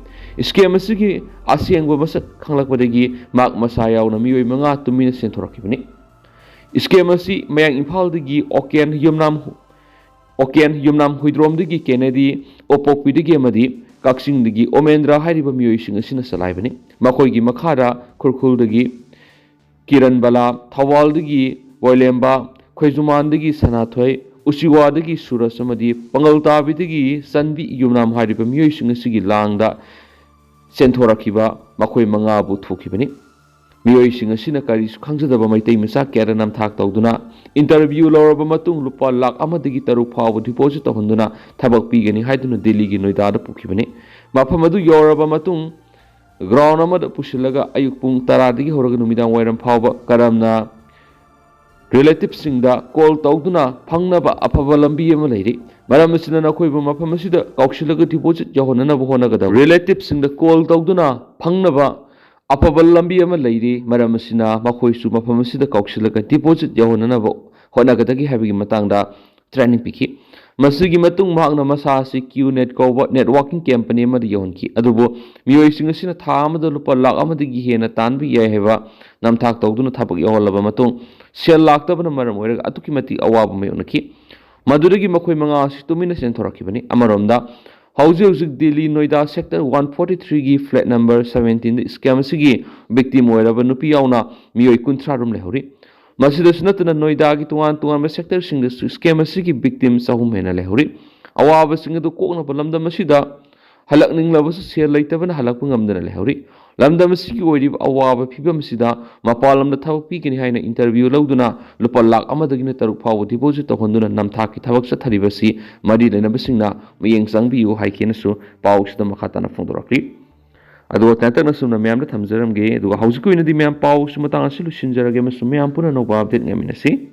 ꯁ꯭ꯀꯦꯝ ꯑꯁꯤꯒꯤ ꯑꯁꯦꯡꯕ ꯃꯁꯛ ꯈꯪꯂꯛꯄꯗꯒꯤ ꯃꯍꯥꯛ ꯃꯁꯥ ꯌꯥꯎꯅ ꯃꯤꯑꯣꯏ ꯃꯉꯥ ꯇꯨꯃꯤꯟꯅ ꯆꯦꯟꯊꯣꯔꯛꯈꯤꯕꯅꯤ꯫ ꯁ꯭ꯀꯦꯝ ꯑꯁꯤ ꯃꯌꯥꯡ ꯏꯝꯐꯥꯜꯗꯒꯤ ꯑꯣꯀꯦꯟ ꯌꯨꯝꯅꯥꯝ ꯑꯣꯀꯦꯟ ꯌꯨꯝꯅꯥꯝ ꯍꯨꯏꯗ꯭ꯔꯣꯝꯗꯒꯤ ꯀꯦꯅꯦꯗꯤ ꯑꯣꯄꯣꯛꯄꯤꯗꯒꯤ ꯑꯃꯗꯤ ꯀꯛꯆꯤꯡꯗꯒꯤ ꯑꯣꯃꯦꯟꯗ꯭ꯔ ꯍꯥꯏꯔꯤꯕ ꯃꯤꯑꯣꯏꯁꯤꯡ ꯑꯁꯤꯅ ꯆꯂꯥꯏꯕꯅꯤ꯫ ꯃꯈꯣꯏꯒꯤ ꯃꯈꯥꯗ ꯈꯨꯔꯈꯨꯜꯗꯒꯤ ꯀꯤꯔꯟ ꯕꯂꯥ, ꯊꯧꯕꯥꯜꯗꯒꯤ ꯕꯣꯏꯂꯦꯝꯕ, ꯈꯣꯏꯖꯨꯃꯥꯟꯗꯒꯤ ꯁꯅꯥꯊꯣꯏ, ꯎꯆꯤꯋꯥꯗꯒꯤ ꯁꯨꯔꯖ ꯑꯃꯗꯤ ꯄꯥꯉꯜꯇꯥꯕꯤꯗꯒꯤ ꯆꯟꯕꯤ ꯌꯨꯝꯅꯥꯝ ꯍꯥꯏꯔꯤꯕ ꯃꯤꯑꯣꯏꯁꯤꯡ ꯑꯁꯤꯒꯤ ꯂꯥꯡꯗ ꯆꯦꯟꯊꯣꯔꯛꯈꯤꯕ ꯃꯈꯣꯏ ꯃꯉꯥꯕꯨ ꯊꯣꯛꯈꯤꯕꯅꯤ꯫ ꯃꯤꯑꯣꯏꯁꯤꯡ ꯑꯁꯤꯅ ꯀꯔꯤꯁꯨ ꯈꯪꯖꯗꯕ ꯃꯩꯇꯩ ꯃꯆꯥ ꯀꯌꯥꯗ ꯅꯝꯊꯥꯛ ꯇꯧꯗꯨꯅ, ꯏꯟꯇꯔꯚ꯭ꯌꯨ ꯂꯧꯔꯕ ꯃꯇꯨꯡ ꯂꯨꯄꯥ ꯂꯥꯈ ꯑꯃꯗꯒꯤ ꯇꯔꯨꯛ ꯐꯥꯎꯕ ꯗꯤꯄꯣꯖꯤꯠ ꯇꯧꯍꯟꯗꯨꯅ ꯊꯕꯛ ꯄꯤꯒꯅꯤ ꯍꯥꯏꯗꯨꯅ ꯗꯤꯜꯂꯤꯒꯤ ꯅꯣꯏꯗꯥꯗ ꯄꯨꯈꯤꯕꯅꯤ꯫ ꯃꯐꯝ ꯑꯗꯨ ꯌꯧꯔꯕ ꯃꯇꯨꯡ ꯒ꯭ꯔꯥꯎꯟ ꯑꯃꯗ ꯄꯨꯁꯤꯜꯂꯒ ꯑꯌꯨꯛ ꯄꯨꯡ ꯇꯔꯥꯗꯒꯤ ꯍꯧꯔꯒ ꯅꯨꯃꯤꯗꯥꯡ ꯋꯥꯏꯔꯝ ꯐꯥꯎꯕ ꯀꯔꯝꯅ ꯔꯤꯂꯦꯇꯤꯚꯁꯤꯡꯗ ꯀꯣꯜ ꯇꯧꯗꯨꯅ ꯐꯪꯅꯕ ꯑꯐꯕ ꯂꯝꯕꯤ ꯑꯃ ꯂꯩꯔꯤ꯫ ꯃꯔꯝ ꯑꯁꯤꯅ ꯅꯈꯣꯏꯕꯨ ꯃꯐꯝ ꯑꯁꯤꯗ ꯀꯧꯁꯤꯜꯂꯒ ꯗꯤꯄꯣꯖꯤꯠ ꯌꯧꯍꯟꯅꯅꯕ ꯍꯣꯠꯅꯒꯗꯕ ꯔꯤꯂꯦꯇꯤꯚꯁꯤꯡꯗ ꯀꯣꯜ ꯇꯧꯗꯨꯅ ꯐꯪꯅꯕ ꯑꯐꯕ ꯂꯝꯕꯤ ꯑꯃ ꯂꯩꯔꯤ꯫ ꯃꯔꯝ ꯑꯁꯤꯅ ꯃꯈꯣꯏꯁꯨ ꯃꯐꯝ ꯑꯁꯤꯗ ꯀꯧꯁꯤꯜꯂꯒ ꯗꯤꯄꯣꯖꯤꯠ ꯌꯧꯍꯟꯅꯅꯕ ꯍꯣꯠꯅꯒꯗꯒꯦ ꯍꯥꯏꯕꯒꯤ ꯃꯇꯥꯡꯗ ꯇ꯭ꯔꯦꯅꯤꯡ ꯄꯤꯈꯤ꯫ ꯃꯁꯤꯒꯤ ꯃꯇꯨꯡ ꯃꯍꯥꯛꯅ ꯃꯁꯥ ꯑꯁꯤ ꯀ꯭ꯌꯨ ꯅꯦꯠ ꯀꯧꯕ ꯅꯦꯠꯋꯥꯔꯀꯤꯡ ꯀꯝꯄꯅꯤ ꯑꯃꯗ ꯌꯧꯍꯟꯈꯤ꯫ ꯑꯗꯨꯕꯨ ꯃꯤꯑꯣꯏꯁꯤꯡ ꯑꯁꯤꯅ ꯊꯥ ꯑꯃꯗ ꯂꯨꯄꯥ ꯂꯥꯈ ꯑꯃꯗꯒꯤ ꯍꯦꯟꯅ ꯇꯥꯟꯕ ꯌꯥꯏ ꯍꯥꯏꯕ ꯅꯝꯊꯥꯛ ꯇꯧꯗꯨꯅ ꯊꯕꯛ ꯌꯧꯍꯜꯂꯕ ꯃꯇꯨꯡ ꯁꯦꯜ ꯂꯥꯛꯇꯕꯅ ꯃꯔꯝ ꯑꯣꯏꯔꯒ ꯑꯗꯨꯛꯀꯤ ꯃꯇꯤꯛ ꯑꯋꯥꯕ ꯃꯥꯌꯣꯛꯅꯈꯤ꯫ ꯃꯗꯨꯗꯒꯤ ꯃꯈꯣꯏ ꯃꯉꯥ ꯑꯁꯤ ꯇꯨꯃꯤꯟꯅ ꯆꯦꯟꯊꯣꯔꯛꯈꯤꯕꯅꯤ꯫ ꯑꯃꯔꯣꯝꯗ ꯍꯧꯖꯤꯛ ꯍꯧꯖꯤꯛ ꯗꯤꯜꯂꯤ ꯅꯣꯏꯗꯥ ꯁꯦꯛꯇꯔ ꯋꯥꯟ ꯐꯣꯔꯇꯤ ꯊ꯭ꯔꯤꯒꯤ ꯐ꯭ꯂꯦꯠ ꯅꯝꯕꯔ ꯁꯕꯦꯟꯇꯤꯟꯗ ꯁ꯭ꯀꯦꯝ ꯑꯁꯤꯒꯤ ꯕꯤꯛꯇꯤꯝ ꯑꯣꯏꯔꯕ ꯅꯨꯄꯤ ꯌꯥꯎꯅ ꯃꯤꯑꯣꯏ ꯀꯨꯟꯊ꯭ꯔꯥ ꯔꯣꯝ ꯂꯩꯍꯧꯔꯤ꯫ ꯃꯁꯤꯗꯁꯨ ꯅꯠꯇꯅ ꯅꯣꯏꯗꯥꯒꯤ ꯇꯣꯉꯥꯟ ꯇꯣꯉꯥꯟꯕ ꯁꯦꯛꯇꯔꯁꯤꯡꯗꯁꯨ ꯁ꯭ꯀꯦꯝ ꯑꯁꯤꯒꯤ ꯕꯤꯛꯇꯤꯝ ꯆꯍꯨꯝ ꯍꯦꯟꯅ ꯂꯩꯍꯧꯔꯤ꯫ ꯑꯋꯥꯕꯁꯤꯡ ꯑꯗꯨ ꯀꯣꯛꯅꯕ ꯂꯝꯗꯝ ꯑꯁꯤꯗ ꯍꯜꯂꯛꯅꯤꯡꯂꯕꯁꯨ ꯁꯦꯜ ꯂꯩꯇꯕꯅ ꯍꯜꯂꯛꯄ ꯉꯝꯗꯅ ꯂꯩꯍꯧꯔꯤ꯫ ꯂꯝꯗꯝ ꯑꯁꯤꯒꯤ ꯑꯣꯏꯔꯤꯕ ꯑꯋꯥꯕ ꯐꯤꯕꯝ ꯑꯁꯤꯗ ꯃꯄꯥꯟ ꯂꯝꯗ ꯊꯕꯛ ꯄꯤꯒꯅꯤ ꯍꯥꯏꯅ ꯏꯟꯇꯔꯚ꯭ꯌꯨ ꯂꯧꯗꯨꯅ ꯂꯨꯄꯥ ꯂꯥꯈ ꯑꯃꯗꯒꯤꯅ ꯇꯔꯨꯛ ꯐꯥꯎꯕ ꯗꯤꯄꯣꯖꯤꯠ ꯇꯧꯍꯟꯗꯨꯅ ꯅꯝꯊꯥꯛꯀꯤ ꯊꯕꯛ ꯆꯠꯊꯔꯤꯕꯁꯤ ꯃꯔꯤ ꯂꯩꯅꯕꯁꯤꯡꯅ ꯃꯤꯠꯌꯦꯡ ꯆꯪꯕꯤꯌꯨ ꯍꯥꯏꯈꯤꯅꯁꯨ ꯄꯥꯎꯁꯤꯗ ꯃꯈꯥ ꯇꯥꯅ ꯐꯣꯡꯗꯣꯔꯛꯂꯤ꯫ ꯑꯗꯨꯒ ꯇꯦꯟꯇꯛꯅ ꯁꯨꯝꯅ ꯃꯌꯥꯝꯗ ꯊꯝꯖꯔꯝꯒꯦ꯫ ꯑꯗꯨꯒ ꯍꯧꯖꯤꯛꯀꯤ ꯑꯣꯏꯅꯗꯤ ꯃꯌꯥꯝ ꯄꯥꯎꯁꯤ ꯃꯇꯥꯡ ꯑꯁꯤ ꯂꯣꯏꯁꯤꯟꯖꯔꯒꯦ ꯑꯃꯁꯨꯡ ꯃꯌꯥꯝ ꯄꯨꯟꯅ ꯑꯅꯧꯕ ꯑꯞꯗꯦꯠ ꯉꯥꯏꯃꯤꯟꯅꯁꯤ꯫